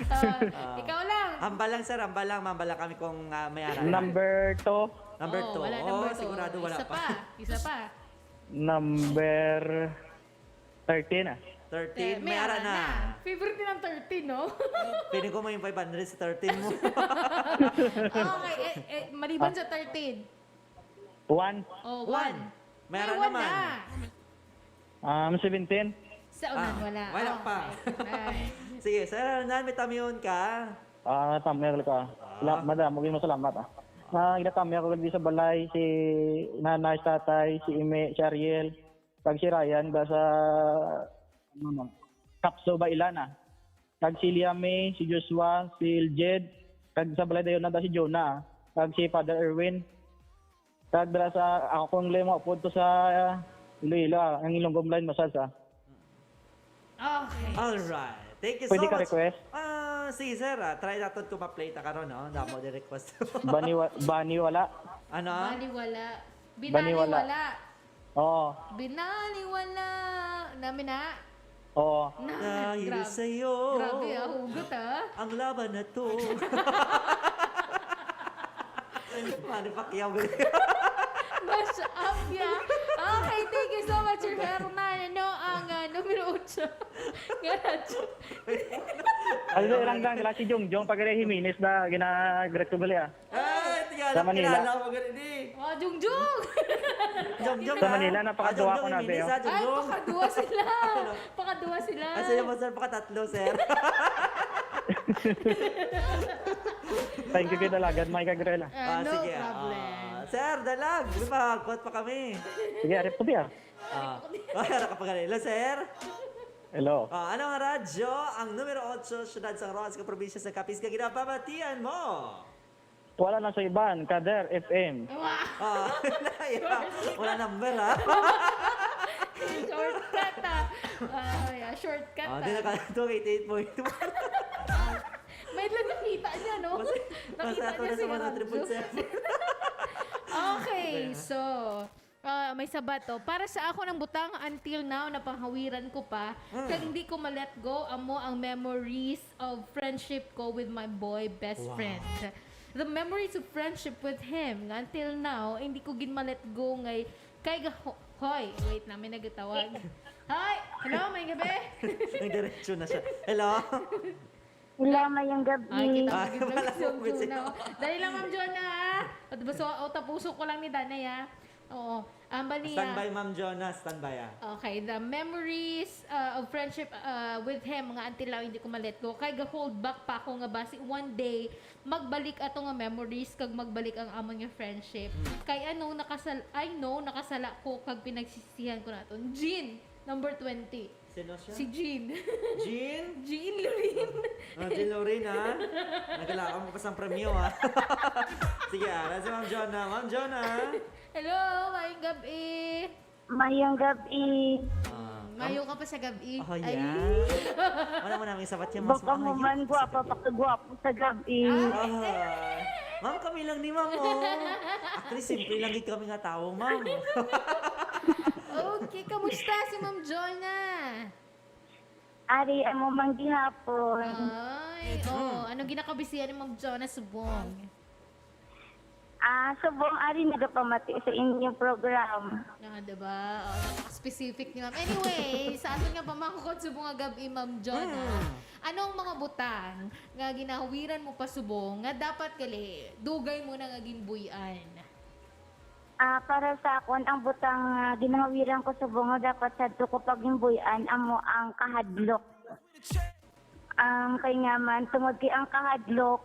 Ah, ikaw lang. Hambal lang, sir. Hambal lang. Mambal lang kami kung ah, may ara. Number two. Number Oh, two. Wala Oh, number two. Sigurado wala Isa pa. pa. Isa pa. Number thirteen, ah. Thirteen. Te- May ara na. Favorite nilang thirteen, no? Pwede ko may five hundred sa thirteen mo. Okay, eh, eh, maliban sa thirteen. One. Oh, One. one. May ara May one naman. Na. Um, seventeen. Sa unan, Ah, wala. wala Oh, pa. Okay. Ay. Sige, Sir Hernan, may tamiyon ka. Ah, tamel ka. Ah. La, madam, maging masalamat, ah. Na ginatami ako lagi sa balay, si nanay, si tatay, si Ime, si Ariel, kag si Ryan, ba sa, ano no, Kapso ba, Ilana? Kag si Liame, si Joshua, si Iljed, kag sa balay dayon na si Jonah, kag si Father Erwin. Kag dala sa, ako kung limo, punto sa Iloilo, ah, ang Ilonggo Blind Masas, ah. Okay. Alright. Thank you Pwede so ka much. Request? Ah, sige, sir. Ah, try natin kung ma-play ta karon, no? Damo di request. Baniwa, baniwala. Ano? Baliwala. Baniwala. Binaliwala. Oo. Binaliwala. Namin na. Oo. Na, Dahil grabe. Sa'yo. Grabe, ah. Hugot, ah. Ang laban na to. Manny Pacquiao. Mash up, yeah. Okay, thank you so much, Sir Hernan. Ano ang ah, numero otso? Nga radyo. Ano na ilang gang, si Jongjong, pag Jimenez na ginagret ko bali, ah. Ay, tiga Sa lang, Manila. Kilala mo ganun eh. Oh, Jungjung! Jongjong, Sa ah. Manila, napakaduwa Ah, ko na, Jongjong, Jimenez, Beo. ah, Ay, Jongjong. pakaduwa sila! Pakaduwa sila! Ah, sila mo, sir, pakatatlo, sir. Thank you, kita lagad, Mike Agrela. Ah, Ah, no sige, problem. Ah, sir, dalag, di ba? Quote pa kami. Sige, arip ko, Bia. Ah, ay, nakapagaling. Hello, sir. Hello. Ah, ano nga radyo ang numero otso, syudad sang Roxas, probinsya sa Capiz, nga ginapamatian mo? Wala na sa iban, Kader F M. Wow! Ah, yeah. Wala number, ha? Shortcut, ah. Ah, yeah, shortcut, Ah, ah. di na ka, two eight eight point one. May lang nakita niya, no? Mas-, Nakita mas ato niya na si sa mga Radyo. triple seven. Okay, so, ah, may sabat to. Para sa ako ng butang, until now, napanghawiran ko pa. Mm. Kag hindi ko ma-let go, amo ang memories of friendship ko with my boy best Wow. friend. The memories of friendship with him, nga until now, hindi ko gid ma-let go ngay, kay ga-, ho-, hoy, wait na, may nagatawag. Hi! Hello, may gabi? Nagdiretso na siya. Hello? Hello, mayang gabi. Ay, kita Ah, mo gid wala si ko Jonah. sino. Dali lang, Ma'am Jonah, ha? At basta, o, tapuso ko lang ni Dana, ha? Oo. Ang bali, Standby, ah, Ma'am Jonah. Standby, ah. Okay, the memories uh, of friendship uh, with him nga until now hindi ko ma-let go. Kay ga-hold back pa ako nga basi one day magbalik ato nga memories kag magbalik ang amon nga friendship. Kay ano nakasal I know nakasala ko kag pinagsisihan ko naton. Jean, number twenty. Sino siya? Si Jean. Jean? Jean Lorraine. Ah, Jean Lorraine, ha? Nagkailangan mo pa sang premyo, ha? Sige, ah. Nasa Ma'am Jonah. Ma'am Jonah. Hello, maayong gabi. Mayang gabi. Ah, Mayo ka pa sa gabi. Oh, Ay. yeah. Wala mo namin sabat niya, mas Baka mo maayo. man, gwapa pa kagwapo sa gabi. Ah. Ah. Ma'am, kami lang ni Ma'am, oh. Actually, simple lang gid kami nga tao, Ma'am. Okay, kamusta si Ma'am Jonah? Ari, amo man gihapon. Ay, oh, ano ginakabisihan ni Ma'am Jonah subong? Ah, subong ari nagapamati sa inyong program. Ah, diba? Oh, napaka-specific ni Ma'am. Anyway, sa aton nga pamangkot subong nga gab-i, Ma'am Jonah, Mm. anong mga butang nga ginahawiran mo pa subong nga dapat gali dugay mo na nga ginbuy-an? Ah, para sa akon, ang butang nga ginahawiran ko subong nga dapat sadto ko pa ginbuy-an amo ang kahadlok. Ang kay nga man, tungod kay ang kahadlok,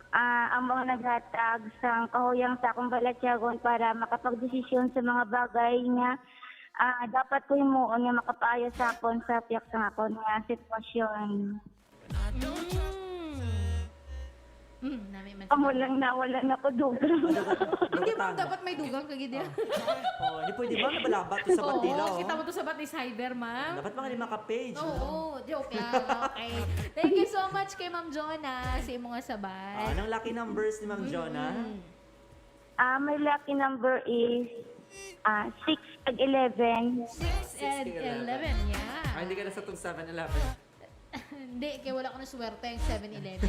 ah, ang mga naghatag sang kahuyang sa akong balatyagon para makapagdesisyon sa mga bagay nga, ah, dapat ko himuon nga makapaayo sa akon sa tiyak sa akon nga sitwasyon. Mm. Mm, nami man. Amo lang na wala na ko dugang. Hindi, ma'am, dapat may dugang ka gid yan. Oh, hindi pwede, ma'am, nabalaba to sa Oo, batila, oh. Kita mo to sa bat ni Cyber, ma'am. Dapat mga lima ka page, no? Oo, joke lang. Okay. Thank you so much kay Ma'am Jonah sa imong nga sabat. Ah, anong lucky numbers ni Ma'am Jonah? Mm. Ah, my lucky number is, ah, six and eleven. Six and eleven, yeah. Ah, hindi ka na sa tong seven eleven. Hindi, kay wala ko na swerte ang seven eleven.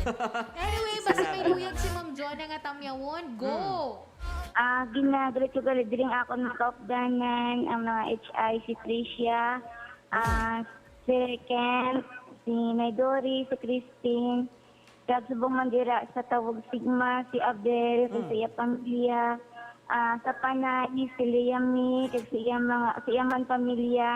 Anyway, basta may Salamat. luyag si Ma'am Jonah nga tamyawon. Go! Hmm. Ah, ginagalit ko gali diri ang akon mga kaupdanan, ang mga H I, si Tricia, ah, si Kent, si Nay Dory, si Christine, kag subong man dira sa Tawog Sigma, si Abel, kag sa Mm. iya pamilya, ah, sa Panay, si Liam, kag sa iya mga, sa iya man pamilya,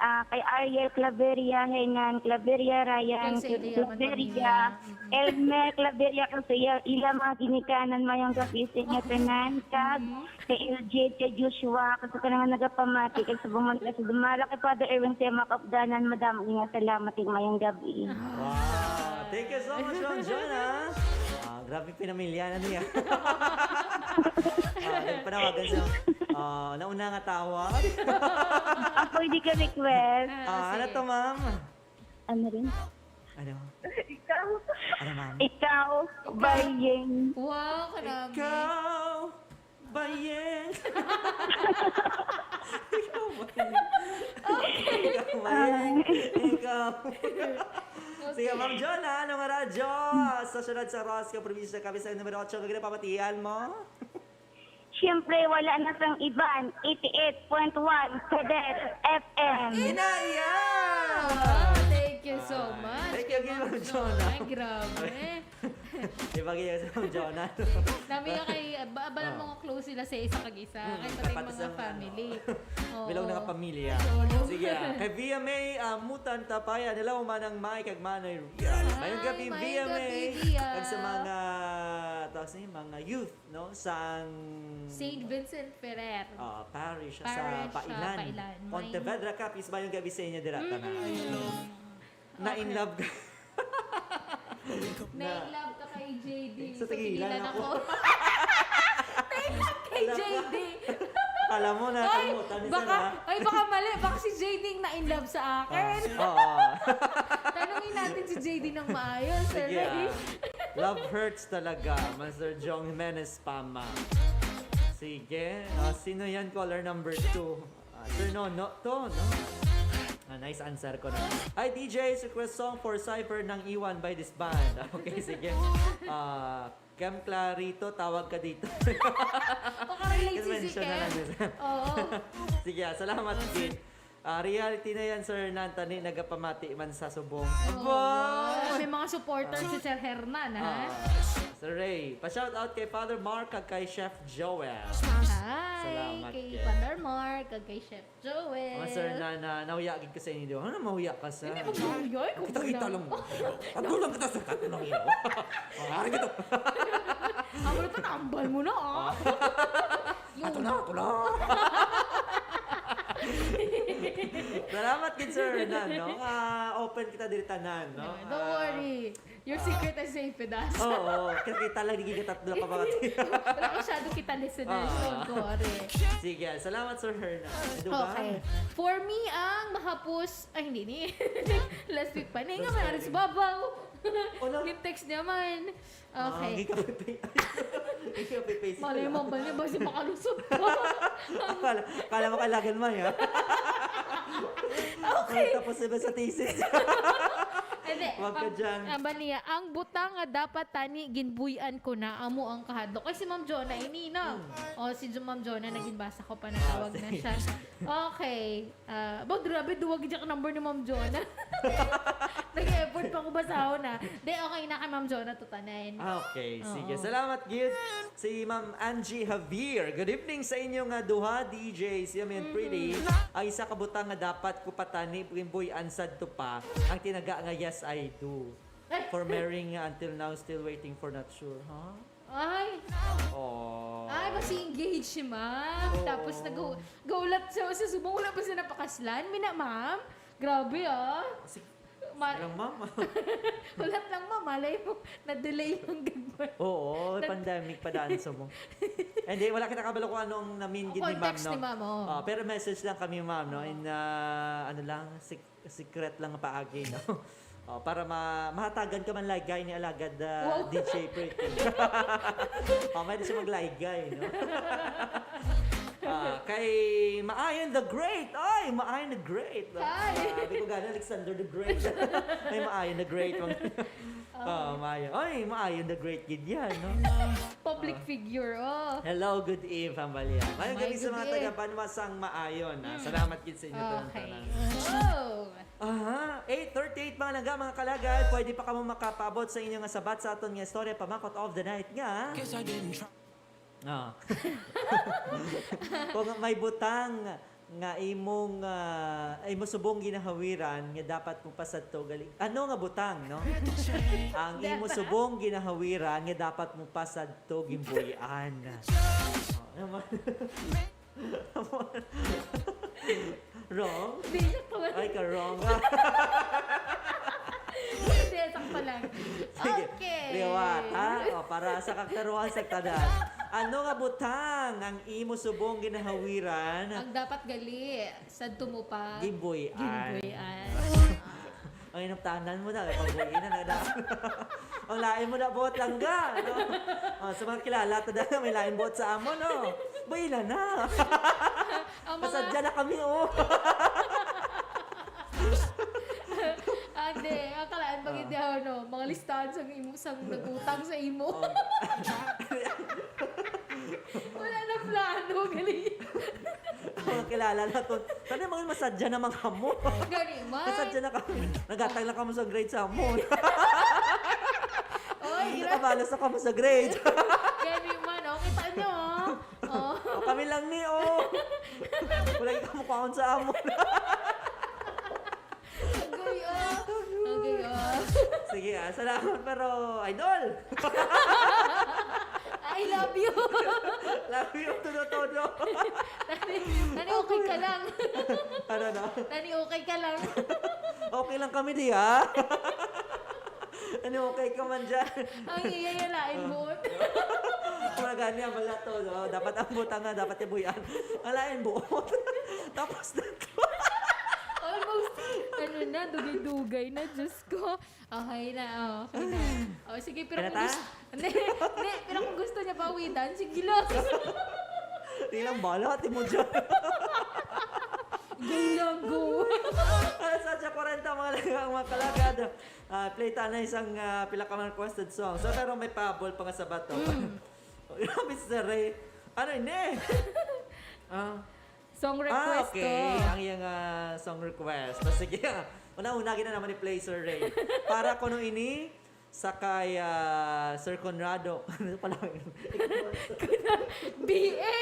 ah, kay Ariel Claveria, Hernan Claveria, Ryan Kag sa iya man Claveria, pamilya. Mm-mm. Elmer Claveria, kag sa iya, ila mga ginikanan, mayong gabi sa inyo tanan, kag Mm-hmm. kay L J, kay Joshua, kag sa tanan nga nagapamati, kag sa bumanti sa Dumala, kay Father Erwin, sa iya mga kaupdanan, madamo nga salamat, kag mayong gabi. Wow! Thank you so much, Ma'am Jonah. Ah, grabe pinamilya na niya. Ah, nagpanawagan sa, ah, nauna nga tawag. Ah, pwede ka request? Ah, Ah, ano sige. to, ma'am? Ano rin? Ano? Ikaw. Ano, ma'am? Ikaw, Ikaw. Bayeng. Wow, kanami. Ikaw, Bayeng. Ikaw, Bayeng. Ikaw, Bayeng. Ikaw. Sige, Okay. Ma'am Jonah, ano nga radyo? Sa siyudad sa Rosco, probinsya sa Cavite, numero otso, kag ginapamatian mo? Siyempre, wala na sang iban, eighty-eight point one Feder F M. Inaya! Ah, thank you so Ah, much thank you kay again, Ma'am Ma'am Jonah. Jonah. Ay, grabe. Ibagay niya sa Ma'am Jonah. Nami nga kay, ba-, bala Ah. mga close sila sa isa kag isa. Mm, Kay pati dapat mga isang, ano, family. Oo. bilog na kapamilya. Oo. Sige, ah. Kay Via May, ah, Mutan Tapaya, nila, Manang Mai kag Manoy Ria. Hi, Mayong gabi, mayong Via gabi, May. Via. Kag sa mga, tawag sa mga youth, no, sang Saint Vincent Ferrer. Ah, parish sa Parish sa Pailan. Pailan. Pontevedra, Capiz, mayong gabi sa inyo dira, tanan. Mm. Na in Okay. love ka. Na in Na love ka kay J D. Sa So, tigilan tigilan ako. ako. Na in love kay Alam mo. J D. Alam mo, Ay, nakalimutan ni baka, Sarah. ay, baka mali. Baka si J D ang na in love sa akin. Ah, oo. Tanungin natin si J D ng maayos, Sir Sige, Ray. ah. Love hurts talaga, Master Jong Jimenez Pama. Sige. Ah, sino yan? Caller number two. Ah, Sir Nono to, no? Ah, nice answer ko na. Hi, D J, request song for Cypher ng Iwan by this band. Okay, sige. Ah, Cam Clarito, tawag ka dito. Pakarelate si Mention na Cam. lang, Sir. Oo. Sige, ah, salamat, Gid. Ah, reality na yan, Sir Hernan. Tani, nagapamati man sa subong. Oo. Aba! May mga supporters si Sir Hernan, ha? Ah, Sir Ray, pa-shout out kay Father Mark kag kay Chef Joel. Hi, Salamat, kay Ken. Father Mark kag kay Chef Joel. Mga sir na, na, nahuya gid ko sa inyo. Ano, mahuya ka sa Hindi ko mahuya, ikaw Kita-kita lang. lang. Ano lang kita sa kato lang yun. Oh, hari ka to. Amo na to, tambal mo na, ah. Ah. Yun. Ato na, ato na. Salamat gid, Sir Hernan, no? Ah, open kita diri tanan, no? Yeah, don't Ah, worry. Your Ah. secret is safe with us. Oo, kita lang, di kita tatlo ka mga Wala masyado kita listeners, Ah. don't worry. Sige, salamat, Sir Hernan. Ano ba? Okay. For me, ang mahapos, ay, hindi ni. Last week pa. Ni nga, Last may aris week. babaw. Ano? Yung text niya man. Ah, Okay. hindi ka pipi-, hindi ka pipi-, Malay mo, bali, basi makalusot pa. Kala, kala mo kailangan mo, ha? Okay. Tapos, diba, sa thesis? Hindi, Wag ka ang, dyan. Ang bali niya, ang butang nga dapat tani ginbuy-an ko na, amo ang kahadlok. Ay, si Ma'am Jonah, ini, no? O, si Jo- Ma'am Jonah, naging basa ko pa, natawag na sige. Siya. Okay. Ah, ba, grabe, duwag yung number ni Ma'am Jonah. Nag-effort pa ko basahon, ha. Di, okay na kay Ma'am Jonah, tutanan. Ah, okay, sige. Oo. Salamat gyud si Ma'am Angie Javier. Good evening sa inyo nga duha D Js, Yummy and Pretty. Ang isa ka butang nga dapat ko patani, ginbuy-an sadto pa, ang tinaga nga yes, I do. Ay. For marrying nga until now, still waiting for not sure, ha? Ay, Oh. ay, kasi engaged si ma'am. Oo. Tapos nag gaulat siya sa subong, wala pa siya napakaslan. Mina, ma'am. Grabe, ah. Si Ma- lang, ma'am. Ulat lang, ma'am. Malay mo, na-delay yung gagawin. Oo, Nag- pandemic pa daan sa mo. Hindi, wala kita kabalo kung anong namin Ang gid ni ma'am, context no? ni ma'am, oh. Ah, pero message lang kami, ma'am, no? In, ah, ano lang, sec- secret lang ang paagi, no? Oh, para ma mahatagan ka man laygay ni Alagad ah, Wow. D J Pretty. Oh, may siya maglaygay, no? Ah, kay Maayon the Great. Ay, Maayon the Great. Hi. Ah, di ko gana Alexander the Great. May Maayon the Great. Mang- oh, Maayon. Ay, Maayon the Great gid yan, no? Public figure, oh. Hello, good eve, Hambalya. Mayong May gabi sa mga good eve. taga Banwa sang Maayon. Ah. Salamat gid sa inyo tanan. Okay. Oh. Aha, eight thirty-eight mga langga, mga kalagad. Pwede pa kamo makapaabot sa inyo nga sabat sa aton nga istorya, pamakot of the night nga. Guess I didn't try. Ah. Kung may butang nga imong ah, imo subong ginahawiran nga dapat mo pasadto gali. Ano nga butang, no? Ang imo subong ginahawiran nga dapat mo pasadto gimbuy-an. Oh, naman. Wrong? Hindi, sakto lang. Ay, ka wrong. Hindi, sakto lang. Sige. Okay. Liwat, ha? O, para sa kakaruan sa tanan. Ano nga butang ang imo subong ginahawiran? Ang dapat gali, sa tumupa. Gimbuy-an. Gimbuy-an. Ang inuptanan mo na, pagbuhi na na. Ang lain mo na buot langga. No? Oh, sa mga kilala, tada na may lain buot sa amo, no? Buhi na na. Ang mga, Pasadya na kami, oh. Ade, ang kalaan pag Ah. hindi ano, mga listahan sa imo, sa nagutang sa imo. Oh. Wala na plano, gali. Ang mga kilala na to. Sana mga masadya na mga mo. Gani man. Masadya na kami. Nagatag lang kamo sa grade sa mo. Oy, gra- Nakabalos na kamo sa grade. Gani man, oh, kita nyo, oh. Oh. O, kami lang ni, oh. Wala yung kamukhaon sa amo. Agoy, oh. Agoy, oh. Sige, ah, salamat, pero idol. I love you. Love you, todo-todo. Nani, nani, okay ka lang. Ano, no? Nani, okay ka lang. Okay lang kami, di, ha? Ano, okay ka man dyan? Ang iya yung lain buot. Mga gani, ang bala to, no? Dapat ang butang nga, dapat ibuyan. Ang lain buot. Tapos na to. Almost, ano na, dugay-dugay na, Diyos ko. Okay na, oh, okay na. Oh, sige, pero Kaya kung ta? gusto, hindi, hindi, pero kung gusto niya pawidan, sige lang. Di lang bala, ate mo dyan. Go lang, go. Alas otso kwarenta, mga lagang, mga kalagad. Ah, play ta na isang ah, pila ka mga requested song. So, pero may pabol pa nga sa bato. Mister Ray. Ano ini? Ah, Song ah, request okay. to. Ang iyang ah, song request. So, sige. Una-una, gina naman ni play, Sir Ray. Para kuno ini, sa kay ah, Sir Conrado. Ano pala? B A!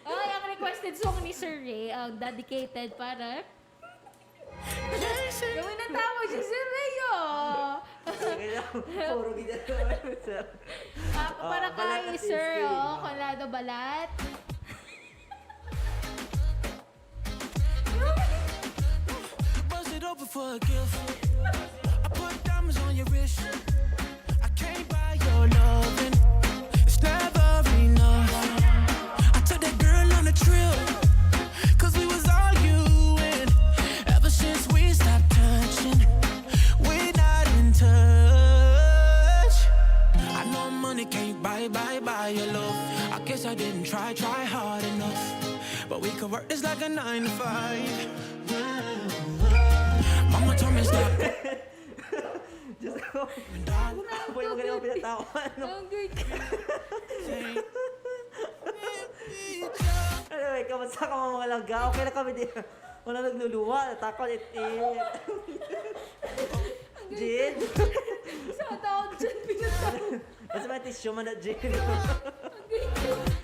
Ay, ang requested song ni Sir Ray, ang dedicated para... Gawin na tawa si Sir Ray, oh! Sige lang. Puro gina naman, Sir. Ah, para Oh, balat kay at Sir, sixteen. Oh, Conrado Balat. Bust it open for a gift. I put diamonds on your wrist. I can't buy your loving. It's never enough. I took that girl on a trip. Cause we was arguing. Ever since we stopped touching, we not in touch. I know money can't buy, buy, buy your love. I guess I didn't try, try hard enough. But We could work this like a nine to five. Mama told me stop. Diyos ko. Boy, magaling ang pinatawan. Ang gay. Anyway, kamusta ka, mga langga? Okay na kami di. Wala nagluluwa. Natakot it it. Jin? Sa tao dyan, pinatawag. Mas may tissue man na, Jin.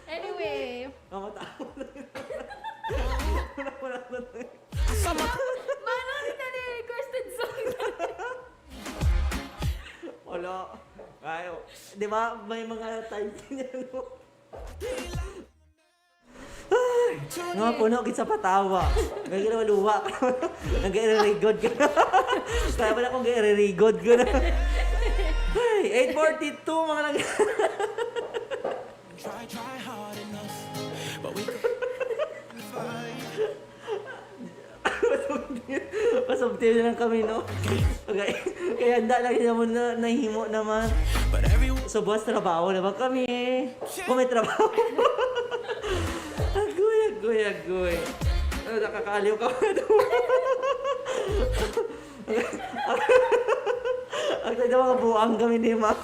Anyway. Ang matawa. Wala, wala, wala. Mano, di na ni requested song. Wala. Ay, di ba may mga times niya, no? Ay, nga puno gid sa patawa. Nagluwa-luwa ka. Nag-iririgod ka. Kaya pala kung nag-iririgod ka na. Ay, eight forty-two, mga lang. Try, try hard enough, but we could fight. Pasubti na lang kami, no? Okay. Kaya handa lang yun mo na nahimo naman. But every Subos trabaho naman kami. Kung may trabaho. Agoy, agoy, agoy. Ano, nakakaaliw ka ba? Ang tayo mga buang kami ni Ma'am.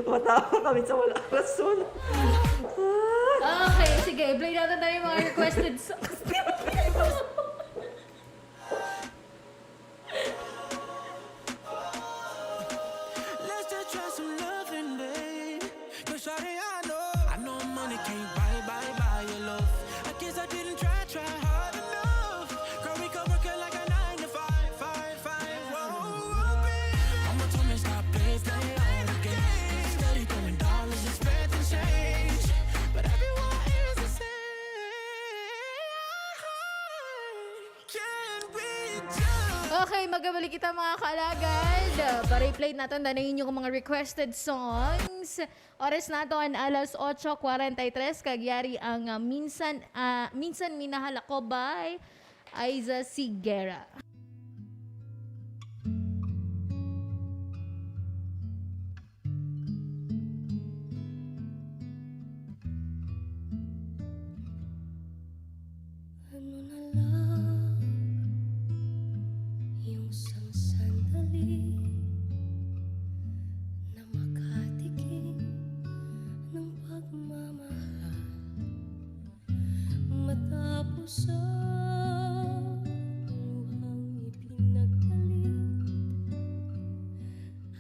Matawa kami sa wala rason. Okay, sige. Play natin na yung mga requested songs. Let's just try some loving, babe. Cause shawty, I know, I know money can't buy, buy, buy your love. I guess I didn't try, try hard enough. Girl, we could work it like a nine to five, five, five. Whoa, whoa, babe. Mama told me stop, play, play all the games. Steady throwing dollars, it's spread and change. But everyone is the same. Can we just Okay, magabalik kita, mga kaalagad. Uh, para i-play natin na inyong mga requested songs. Oras naton alas otso cuarenta y tres, kag yari ang, uh, minsan, uh, minsan minahal ako by Aiza Sigera. Ano na lang yung isang sandali na makatikim ng pagmamahal? Matapos ang luhang ipinagpalit,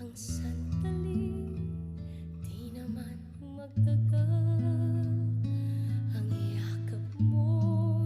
ang sandali di naman magtagal. Ang yakap mo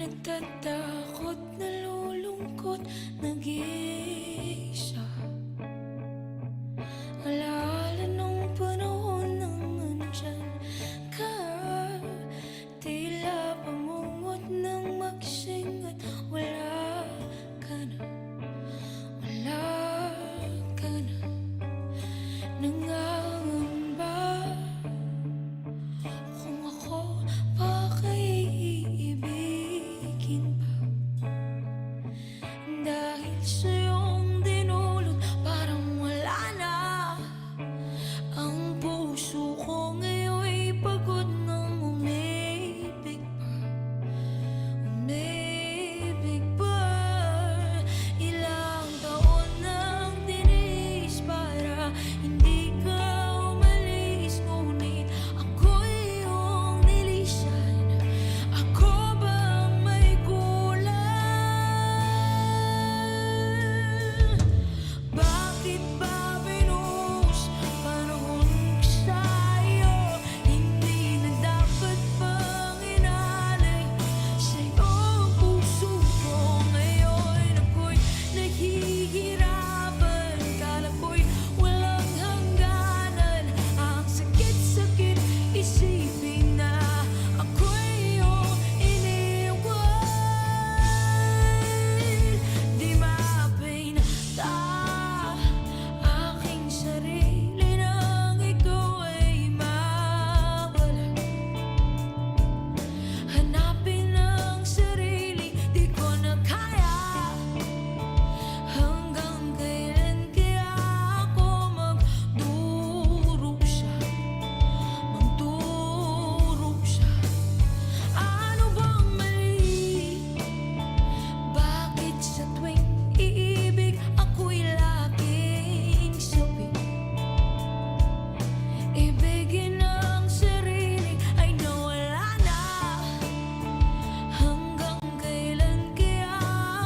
Natatakot, nalulungkot, nag-iisa. Alaala ng panahon nang nandyan ka. Tila bangungot ng magsing at wala ka na. Wala ka na. Nangangamba kung ako pa kay iibigin pa. Dahil sa iyong dinulot, parang wala na ang puso ko. Ngayon'y pagod nang umibig pa, umibig pa. Ilang taon nang tinis para hindi ka umalis, ngunit ako'y iyong nilisan. Ako bang may kulang? Bakit ba pinuhos panahon ko sa iyo? Hindi na dapat pang inalay sa iyo ang puso ko. Ngayon ako'y nahihirapan. Kala ko'y walang hangganan. Ang sakit-sakit isipin na ako'y iyong iniwan. Di mapinta aking sarili nang ikaw ay mawala. Hanapin ang sarili, di ko na kaya. Hanggang kailan kaya ako magdurusa, magdurusa? Ano bang mali? Bakit sa tuwing iibig ako'y laging sabi, ibigin ang sarili ay nawala na? Hanggang kailan kaya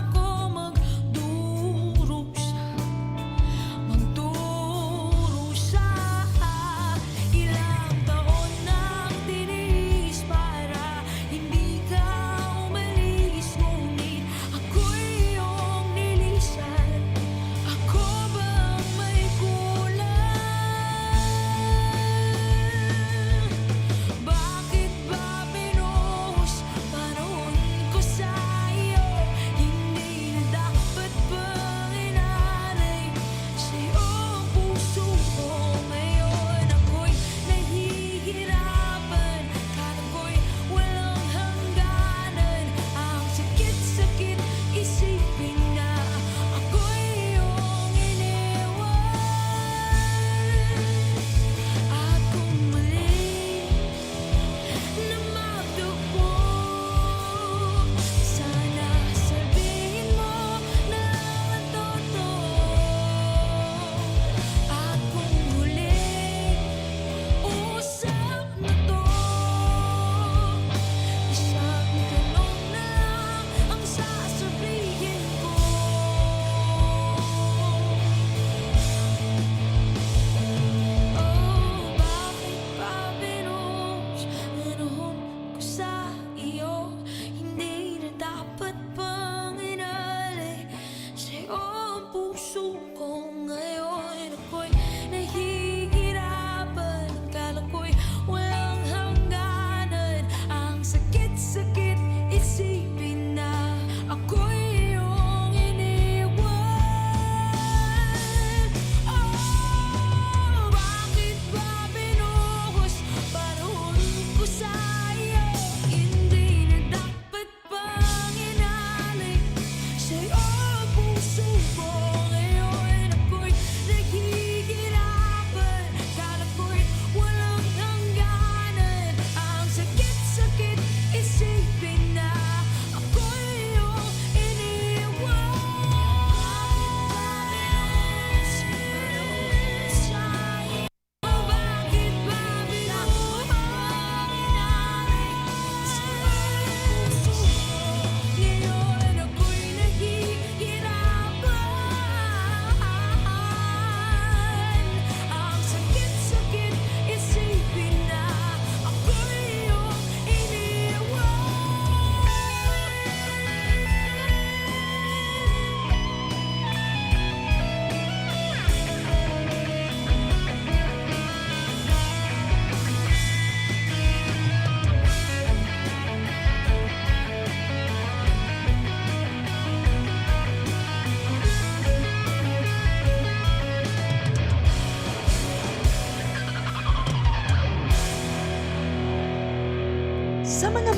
ako magdurusa, magdurusa? Ilang taon nang tinis para hindi ka umalis, ngunit ako'y iyong nilisan. Ako bang may kulang? Bakit ba pinuhos panahon ko sa iyo? Hindi na dapat pang inalay sa iyo ang puso ko. Ngayon ako'y nahihirapan. Kala ko'y walang hangganan. Ang sakit-sakit isipin na ako'y iyong iniwan. At kung mali na magtagpo, sana sabihin mo na ang totoo. At kung huling usap na to, isang tanong na lang ang sasabihin ko. Oh, bakit ba pinuhos panahon ko sa iyo? Hindi na dapat pang inalay sa iyo ang puso ko. Ngayon ako'y nahihirapan. Kala ko'y walang hangganan. Ang sakit-sakit isipin na ako'y iyong iniwan. Oh, bakit ba pinuhos panahon ko sa iyo? Hindi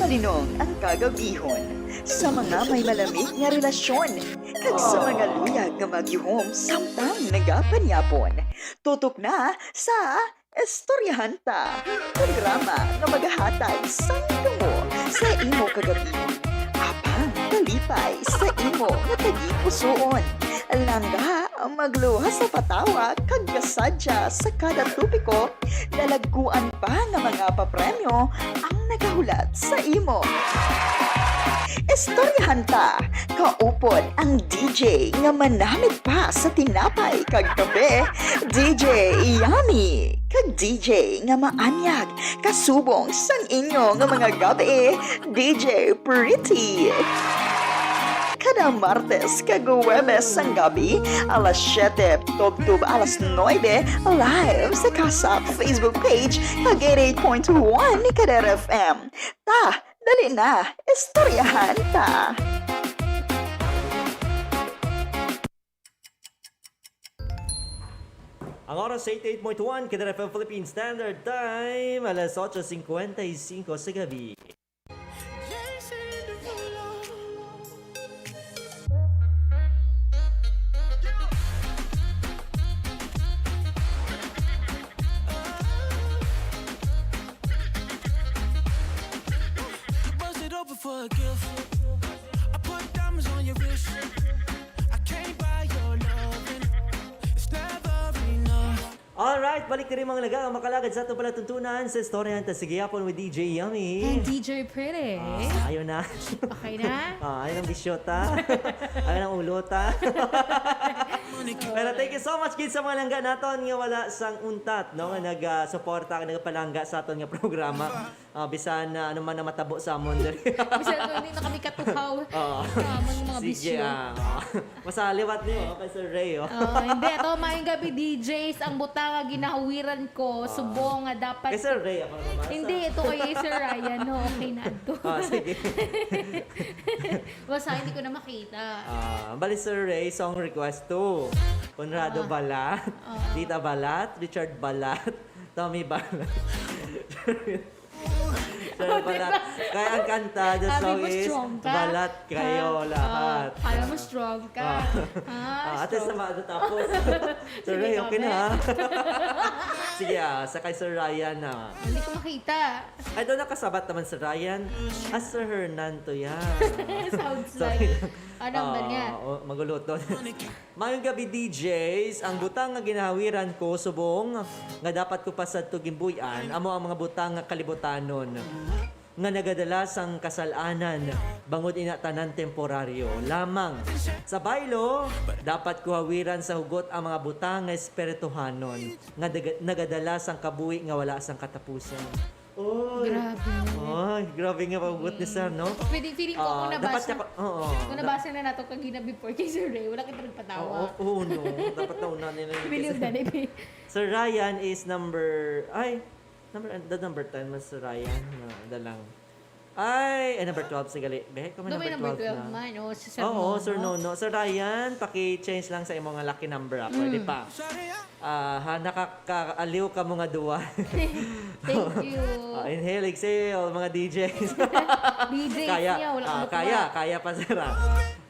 Linong ang kagabihon sa mga may malamig nga relasyon kag sa mga luyag nga magyuhom samtang nagapanyapon. Tutok na sa Istoryahan Ta, programa nga magahatag sang tungo sa imo kagabi, apang kalipay sa imo nga tagipusoon. Langga, magluwas sa patawa kag kasadya sa kada topiko, dalagkuan pa nga mga papremyo ang nagahulat sa imo. Istoryahan Ta, kaupod ang D J nga manamit pa sa tinapay kag kape, D J Yummy, kag D J nga maanyag kasubong sang inyo nga mga gabi, D J Pretty. Kada Martes kag Huwebes sang gabi, alas siyete tubtob alas nuebe, live sa Kasap Facebook page kag eighty-eight point one ni Kader F M. Ta, dali na, istoryahan ta. Ang oras, eighty-eight point one, Kader F M Philippine Standard Time, alas otso cincuenta y cinco sa gabi. Bust it open for a gift. I put diamonds on your wrist. I can't buy your loving. It's never enough. Alright, balik diri, mga langga, ang makalagad sa atong palatuntunan sa Istoryahan Ta sa Gihapon with D J Yummy. And D J Pretty. Ah, ayaw na. Okay na? Ah, ayaw ng bisyota. Ayaw ng ulota. Pero thank you so much gid sa mga langga naton nga wala sang untat, no, nga nag, ah, suporta, nga nagpalangga sa aton nga programa. Ah, bisan na ano man ang matabo sa amon diri. Bisan kung hindi na kami katuhaw Oo. sa amon mga Sige, bisyo. Ah. Masaliwat niyo, oh, kay Sir Ray, oh. Oh, hindi. Ato, maayong gabi, D Js. Ang butang nga ginahawiran ko, Ah. subong nga dapat Kay Sir Ray, ako na mamasa. Hindi, ito kay Sir Ryan, no? Okay na ito. Ah, sige. Basta hindi ko na makita. Ah, bali, Sir Ray, song request to Conrado Ah. Balat, Ah. Tita Balat, Richard Balat, Tommy Balat. Sir Oh, Balat. Diba? Kaya ang kanta, the Sabi song mo, is strong ka? Balat kayo Ha? lahat. Ah, kala mo strong ka. Ah. Ah, Ah, ate, strong. Sama na tapos. Sir Sige, Ray, okay na, ha? Sige, ah, sa kay Sir Ryan na. Hindi ko makita. Ay, doon nakasabat naman si Ryan. Ah, Sir Hernan to yan. Sounds Sorry. like, ano ba Ah, niya? Oh, maguluto. Mayong gabi, D Js. Ang butang nga ginahawiran ko subong nga dapat ko pa sadto ginbuy-an, amo ang mga butang nga kalibutanon nga nagadala sang kasal-anan, bangod ina tanan temporaryo lamang. Sa baylo, dapat ko hawiran sa hugot ang mga butang nga espirituhanon nga daga-, nagadala sang kabuhi nga wala sang katapusan. Oy. Grabe. Oy, grabe nga pagbuot ni Sir, no? Pwede, feeling ko, Ah, kung dapat nabasa, siya ko-, oo. kung nabasa na nato kagina before kay Sir Ray, wala kita nagpatawa. Oo, oo, no. Dapat nauna nila yung Believe na, maybe. Sir Ryan is number, ay, number, the number ten man, Sir Ryan, na dalang. Ay, ay, number twelve, sige, gali. Be, kung may Doon may number number twelve twelve na. man, oh, si Sir Oo, Nono. Sir Nono. Sir Ryan, paki-change lang sa imo nga lucky number, ah. Pwede Mm. pa. Ah, ha, nakakaaliw ka mo nga duwa. Thank you. Ah, inhale, exhale, mga D Js. D Js Kaya, niya, wala ah, kang kaya, mukha. kaya pa, sir, ah.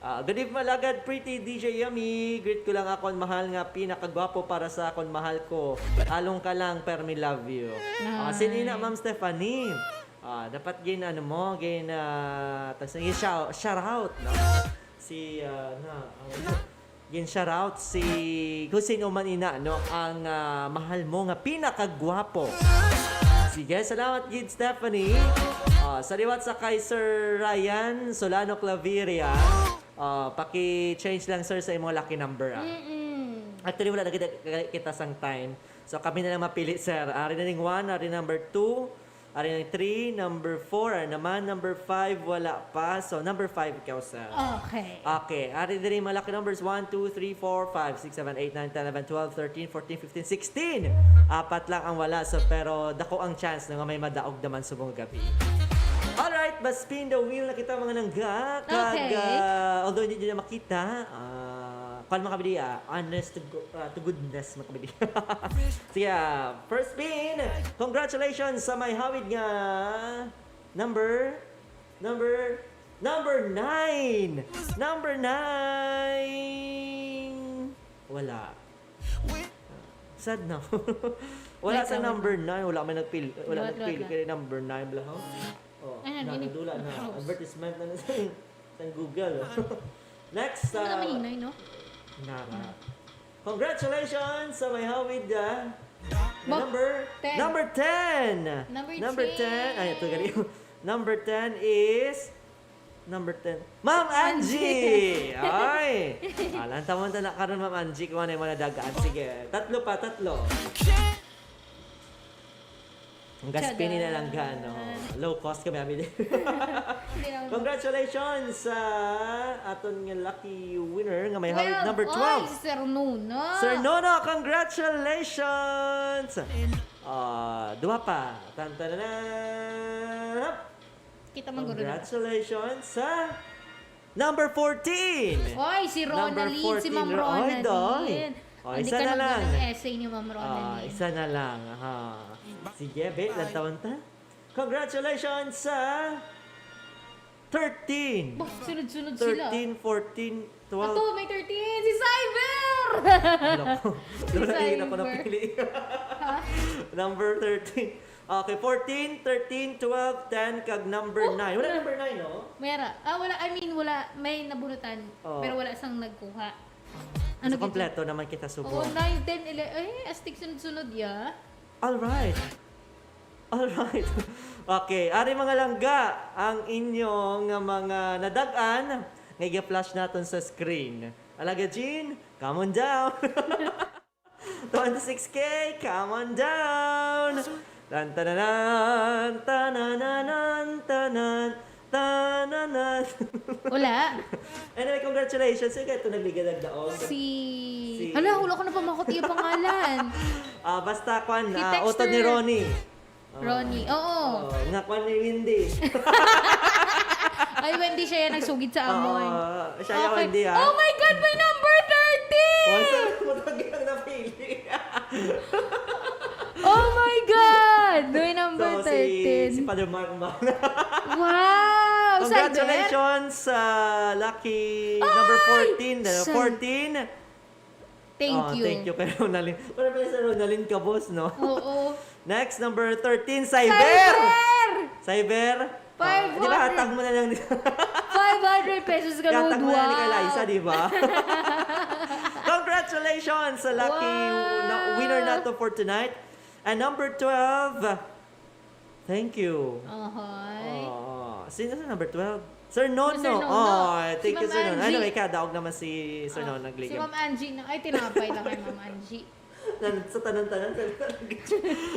Ah, good evening, Alagad, pretty D J Yummy. Greet ko lang akon mahal nga pinakagwapo para sa akon mahal ko. Along ka lang, permi love you. Ah, Nice. sinina, Ma'am Stephanie. Ah, dapat gin, ano mo, gin, ah, tas, gin shout, shout out, no? Si, ah, na, ang, gin shout out si, kung sino man ina, no? Ang, ah, mahal mo nga pinakagwapo. Sige, salamat gid, Stephanie. Ah, sa liwat sa kay Sir Ryan Solano Claveria, ah, paki-change lang, sir, sa imong lucky number, ah. Mm-mm. Actually, wala na kita, kita sang time. So, kami na lang mapili, sir. Ari na ning one, ari number two, ari ning three, number four, ari naman, number five, wala pa. So, number five ikaw, sir. Okay. Okay. Ari diri mga lucky numbers, one, two, three, four, five, six, seven, eight, nine, ten, eleven, twelve, thirteen, fourteen, fifteen, sixteen. Apat lang ang wala, so, pero dako ang chance na nga may madaog naman subong gabi. Alright, mas spin the wheel na kita, mga langga. Kag, Okay. ah, although hindi nyo na makita, ah, kwan, mga kabidi, ah, honest to go-, ah, to goodness, mga kabidi. Sige, ah, first spin. Congratulations sa may hawid nga number Number, number nine. Number nine. Wala. Sad na. Wala Wait sa lang, wait number nine. Wala may nagpil-, wala Wait, wait nagpil-, lang. Kaya number nine, bala, ho? Oh, Ano, na, ini? Nadula na. Oops. Advertisement na, na sa, sa Google, oh. Next, Wala uh, mahinay, no? Nara. Congratulations sa may hawid, ah. Ba-, number, ten. Number ten. Number Number ten. ten. Ay, ito, gali. Number ten is, number ten. Ma'am Angie! Angie! Ay! Alam, tama na karon, Ma'am Angie, kung ano yung mga dagaan. Sige, tatlo pa, tatlo. Ang gaspini na lang Charan! Gano. Low cost kami, abi. Hindi naman. Congratulations sa aton nga lucky winner nga may hawid Well, number twelve. Oy, Sir Nono. Sir Nono, congratulations! Ah, duha pa. Tan, tan, tan, tan. Kita man guro na. Congratulations sa number fourteen. Oy, si Number Ronaldin, si fourteen, Ma'am Ro-, oy, doy. Ronaldin. Oy, Hindi isa ka na lang. Nag-, ng essay ni Ma'am Ah, Ronaldin. Isa na lang. Ha. Sige, be, ilang taon ta? Congratulations sa thirteen. Bah, sunod-sunod sila. Thirteen, fourteen, twelve. Ato, may thirteen. Si Cyber! Loko. Si Wala, yun ako Cyber. Napili. Ha? Number thirteen. Okay, fourteen, thirteen, twelve, ten, kag number Oh, nine. Wala na. Number nine, no? Mera. Ah, wala. I mean, wala. May nabunutan. Oh. Pero wala sang nagkuha. Ano So, gid kompleto yun? Naman kita, subo. Oo, nine, ten, eleven. Eh, astig sunod-sunod, ya. Alright. Alright. Okay, ari mga langga, ang inyong mga nadag-an nga i-flash naton sa screen. Alaga Jean, come on down. Twenty-six K, come on down. Tan, tananan, tananan, tanan, tananan. Wala. Anyway, congratulations. Sino kaya ito nagligadag daog? Si, Si hala, wala ko na pamakot iya pangalan. Ah, basta, kwan, Si ah, utod ni Texter. Ronnie. Oh. Ronnie, oo. Oh, nga kwan ni Wendy. Ay, Wendy, siya yung nagsugid sa amoy. Oo, siya yung Okay. Wendy, ah. Oh my God, may number thirteen! Oh, sa, ang napili. Oh my God! May number So, si, thirteen. Si Father Mark ba? Wow! Congratulations Cyber! Sa lucky Ay! Number fourteen, ano, Sa fourteen. Thank Oh, you. Thank you kay Ronaldin. Para pala sa Ronaldin ka, boss, no? Oo. Next, number thirteen, Cyber! Cyber! Cyber! Ah, di ba, Five hundred. Hatag mo na lang. Five hundred pesos ka, Hatag mo na lang kay Wow. Liza, di ba? Congratulations sa lucky Wow. na, winner nato for tonight. And number twelve, thank you. Ohoy. Oh, sino sa number twelve? Sir Nono. Sir Nono. Oh, thank Si you, Ma'am Sir Nono. Anyway, Angie. Kadaog naman si Sir Ah, Nono si nagligad. Ma'am Angie na. Ay, tinapay lang kay Ma'am Angie. Nan-, sa tanan-tanan, sa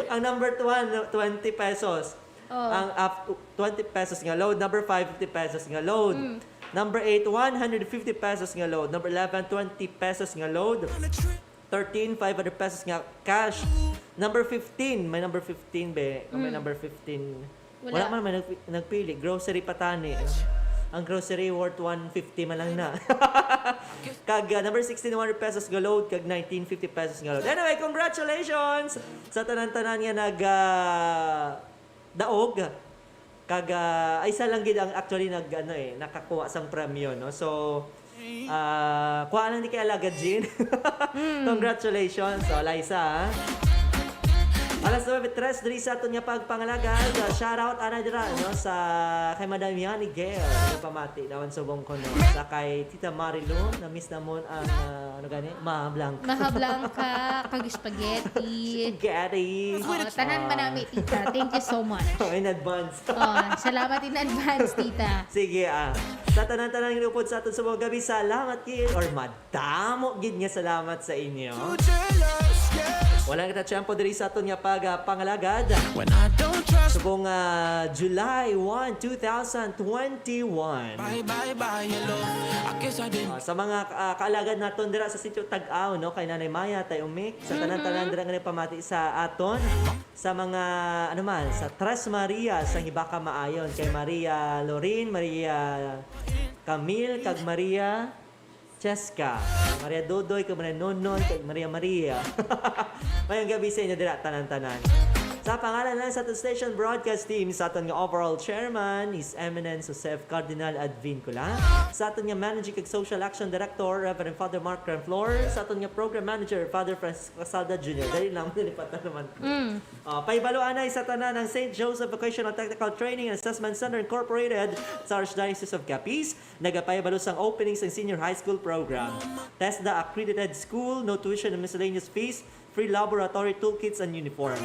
ang number one, twenty pesos. Oh. Ang up to twenty pesos nga load. Number five, fifty pesos nga load. Mm. Number eight, one hundred fifty pesos nga load. Number eleven, twenty pesos nga load. Thirteen, five hundred pesos nga cash. Number fifteen, may number fifteen, be. Kung may Mm. number fifteen. Wala. Wala man may nagpi-, nagpili. Grocery pa tani, no? Ang grocery worth one fifty man lang na. Kag, ah, number sixteen, one hundred pesos nga load, kag nineteen, fifty pesos nga load. Anyway, congratulations sa tanan-tanan nga nag, ah, daog. Kag, ah, ay, isa lang gid ang actually nag, ano, eh, nakakuha sang premyo, no? So, ah, kuha lang ni kay Alagad Jean. Mm. Congratulations. So, Liza, ah. Alas nuebe tres diri sa aton nga pagpangalagad. Ah, shout out, ana dira, no, sa kay Madam Yani Gail. Ano pamati, dawan subong ko, no? Sa kay Tita Marilu, na-miss namon ang, ah, ano gani? Maha Blanca. Maha Blanca, kag spaghetti. Spaghetti. Oo, tanan Ah. manami, tita. Thank you so much. In advance. Oh, salamat in advance, tita. Sige, ah. Sa tanan-tanan nga upod sa aton subong gabi, salamat gid or madamo gid nga salamat sa inyo. Wala na kita tiyempo diri sa aton nga pag, ah, pangalagad. When I don't trust Subong, ah, July one, two thousand twenty-one. Bye, bye, bye, hello. I guess I didn't Ah, sa mga, ah, kaalagad naton dira sa Sitio Tag-aw, no, kay Nanay Maya, Tay Umik, sa tanan-tanan Mhm. dira nga nagpamati sa aton, sa mga, ano man, sa Tres Maria, sa Hibaka Maayon, kay Maria Lorin, Maria Camille, kag Maria Cheska, Maria Dodoy, kag Maria Nonon, kag Maria Maria. Mayong gabi sa inyo dira, tanan-tanan. Sa pangalan lang sa aton station broadcast team, sa aton nga overall chairman, His Eminence Joseph Cardinal Advincula, sa aton nga managing kag social action director, Reverend Father Mark Granflor, sa aton nga program manager, Father Francisco Casalda Junior Dali lang, nalipatan naman ko. Mm. Ah, pahibalo anay sa tanan, ang Saint Joseph Vocational Technical Training and Assessment Center Incorporated sa Archdiocese of Capiz nagapahibalo sang opening sang senior high school program. TESDA accredited school, no tuition and miscellaneous fees, free laboratory toolkits and uniform.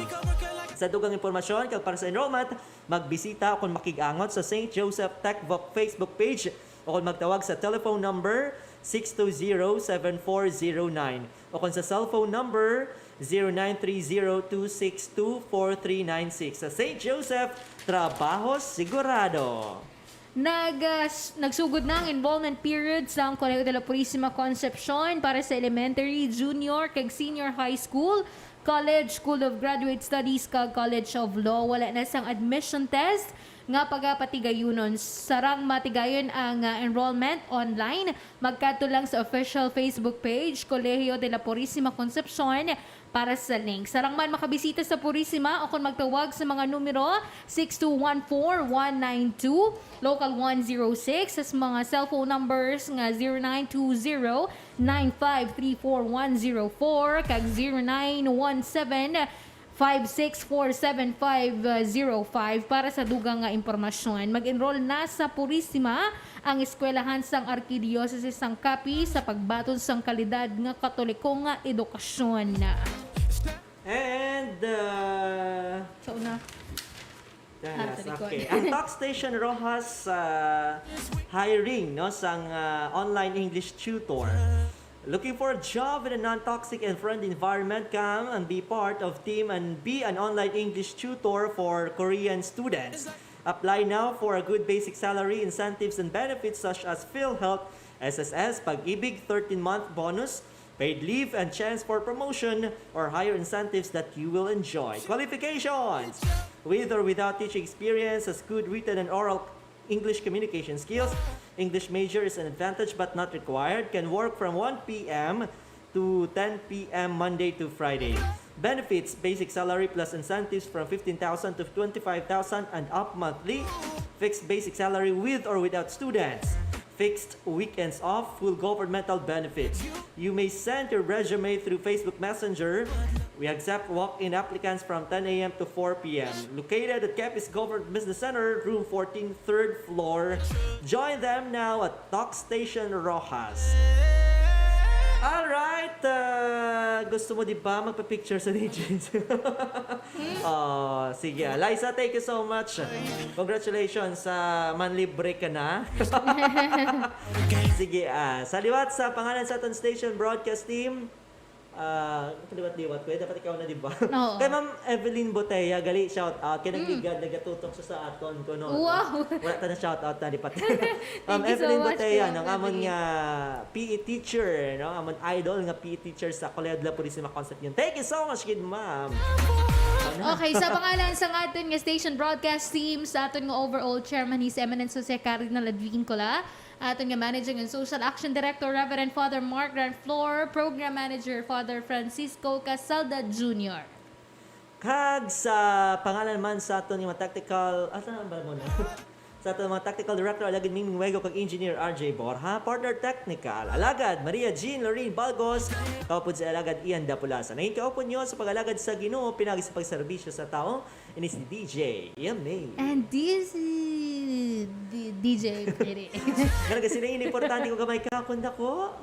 Sa dugang impormasyon kag para sa enrollment, magbisita o kon makig-angot sa Saint Joseph Tech Voc Facebook page o kon magtawag sa telephone number six two zero, seven four zero nine o kon sa cellphone number zero nine three zero two six two four three nine six. Sa Saint Joseph, trabaho sigurado. Nag, ah, s-, nagsugod na ang enrollment period sa Colegio de la Purisima Concepcion para sa elementary, junior, kag senior high school, college, School of Graduate Studies, kag College of Law. Wala na sang admission test nga pagapatigayunon. Sarang matigayon ang, ah, enrollment online, magkadto lang sa official Facebook page, Colegio de la Purisima Concepcion, para sa link. Sarang man makabisita sa Purisima o kon magtawag sa mga numero six two one four one nine two, local one zero six, sa mga cellphone numbers nga zero nine two zero, nine five three four one zero four kag zero nine one seven, five six four seven five zero five para sa dugang nga impormasyon. Mag-enroll na sa Purisima ang eskwelahan sang Arkidiocese sang Capiz sa pagbaton sang kalidad nga Katoliko nga edukasyon. And, uh, Sa una. Ah, yes, sa likod. Okay. Ang Talk Station Roxas, uh, hiring, no, sang, uh, online English tutor. Looking for a job in a non-toxic and friendly environment? Come and be part of team and be an online English tutor for Korean students. Apply now for a good basic salary, incentives, and benefits such as PhilHealth, S S S, Pag-ibig, thirteen-month bonus, paid leave, and chance for promotion or higher incentives that you will enjoy. Qualifications: with or without teaching experience, has good written and oral English communication skills. English major is an advantage but not required. Can work from one p.m. to ten p.m. Monday to Friday. Benefits: basic salary plus incentives from fifteen thousand to twenty-five thousand and up monthly. Fixed basic salary with or without students. Fixed weekends off, full governmental benefits. You may send your resume through Facebook Messenger. We accept walk-in applicants from ten a.m. to four p.m. Located at Capiz Government Business Center, room fourteen, third floor. Join them now at Talk Station Roxas. Alright, uh, gusto mo, di ba, magpa-picture sa D J? Oh, sige. Liza, thank you so much. Congratulations sa manlibre ka na. Sige, ah, sa liwat, sa pangalan sa aton station broadcast team, ah, kaliwat-liwat ko, eh, dapat ikaw na, di ba? Oo. Kay Ma'am Evelyn Botella, gali, shout out. Kay Mm. nagligad, nagatutok siya sa aton, kuno. Wow. Wala ta na shout out na, di pa. Ma'am Thank you so Evelyn much, Botella, Kuya no, ang amon Frederick. nga P E teacher, no? Amon idol nga P E teacher sa Colegio de la Purisima Concepcion. Thank you so much, good ma'am. Okay, sa pangalan sa aton nga station broadcast team, sa aton nga overall chairman, His Eminence Jose Cardinal Advincula, aton nga Managing and Social Action Director, Reverend Father Mark Granflor, Program Manager, Father Francisco Casalda Junior. Kag sa pangalan man sa aton nga mga tactical, asa na ba mo na? Sa aton mga tactical director, Alagad Mingming Wego kag Engineer R J Borja, partner technical, Alagad Maria Jean Lorraine Balgos, kaupod sa Alagad Ian Dapulasan. Naging kaupod nyo sa pag-alagad sa Ginoo, pinagi sa pagserbisyo sa tao, ini si D J Yummy. And this is D-, D J Piri. Nga nagasiling, importante kung gamay ka, kung dako.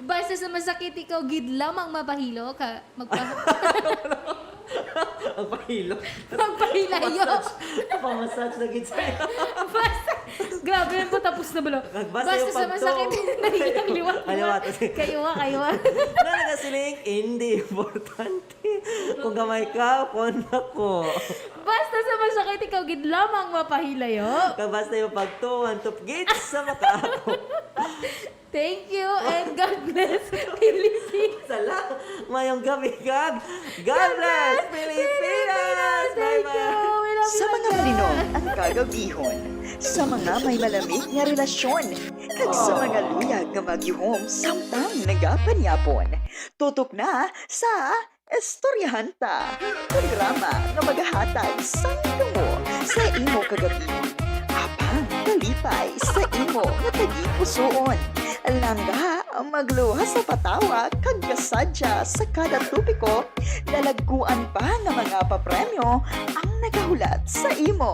Basta sa masakit, ikaw gid lamang mapahilo ka, magpa- Magpahilo. Magpahilayo. Massage. Pamassage na gid sa'yo. Basta, grabe, ang tapos na bala. Basta Basta yung sa pagto. masakit, nahilang liwat. Kaliwat. Kaywa, kaywa. Nga nagasiling, hindi importante kung gamay ka o kung dako. Basta sa masakit, ikaw gid lamang mapahilayo. Kag basta yung pagtuo, hantop gid sa makaako. Thank you and God bless Philippines. Sala, mayong gabi kag God bless Pilipinas! Thank you! Bye-bye! We love you Sa mga again. malinog ang kagabihon, sa mga may malamig nga relasyon, kag sa mga luyag nga magihom samtang nagapanyapon. Tutok na sa Istoryahan Ta, programa nga magahatag sang damo sa imo kagabihon, apang kalipay sa imo nga tagipusoon. Langga, magluwas sa patawa kag kasadya sa kada topiko, dalagkuan pa nga mga papremyo ang nagahulat sa imo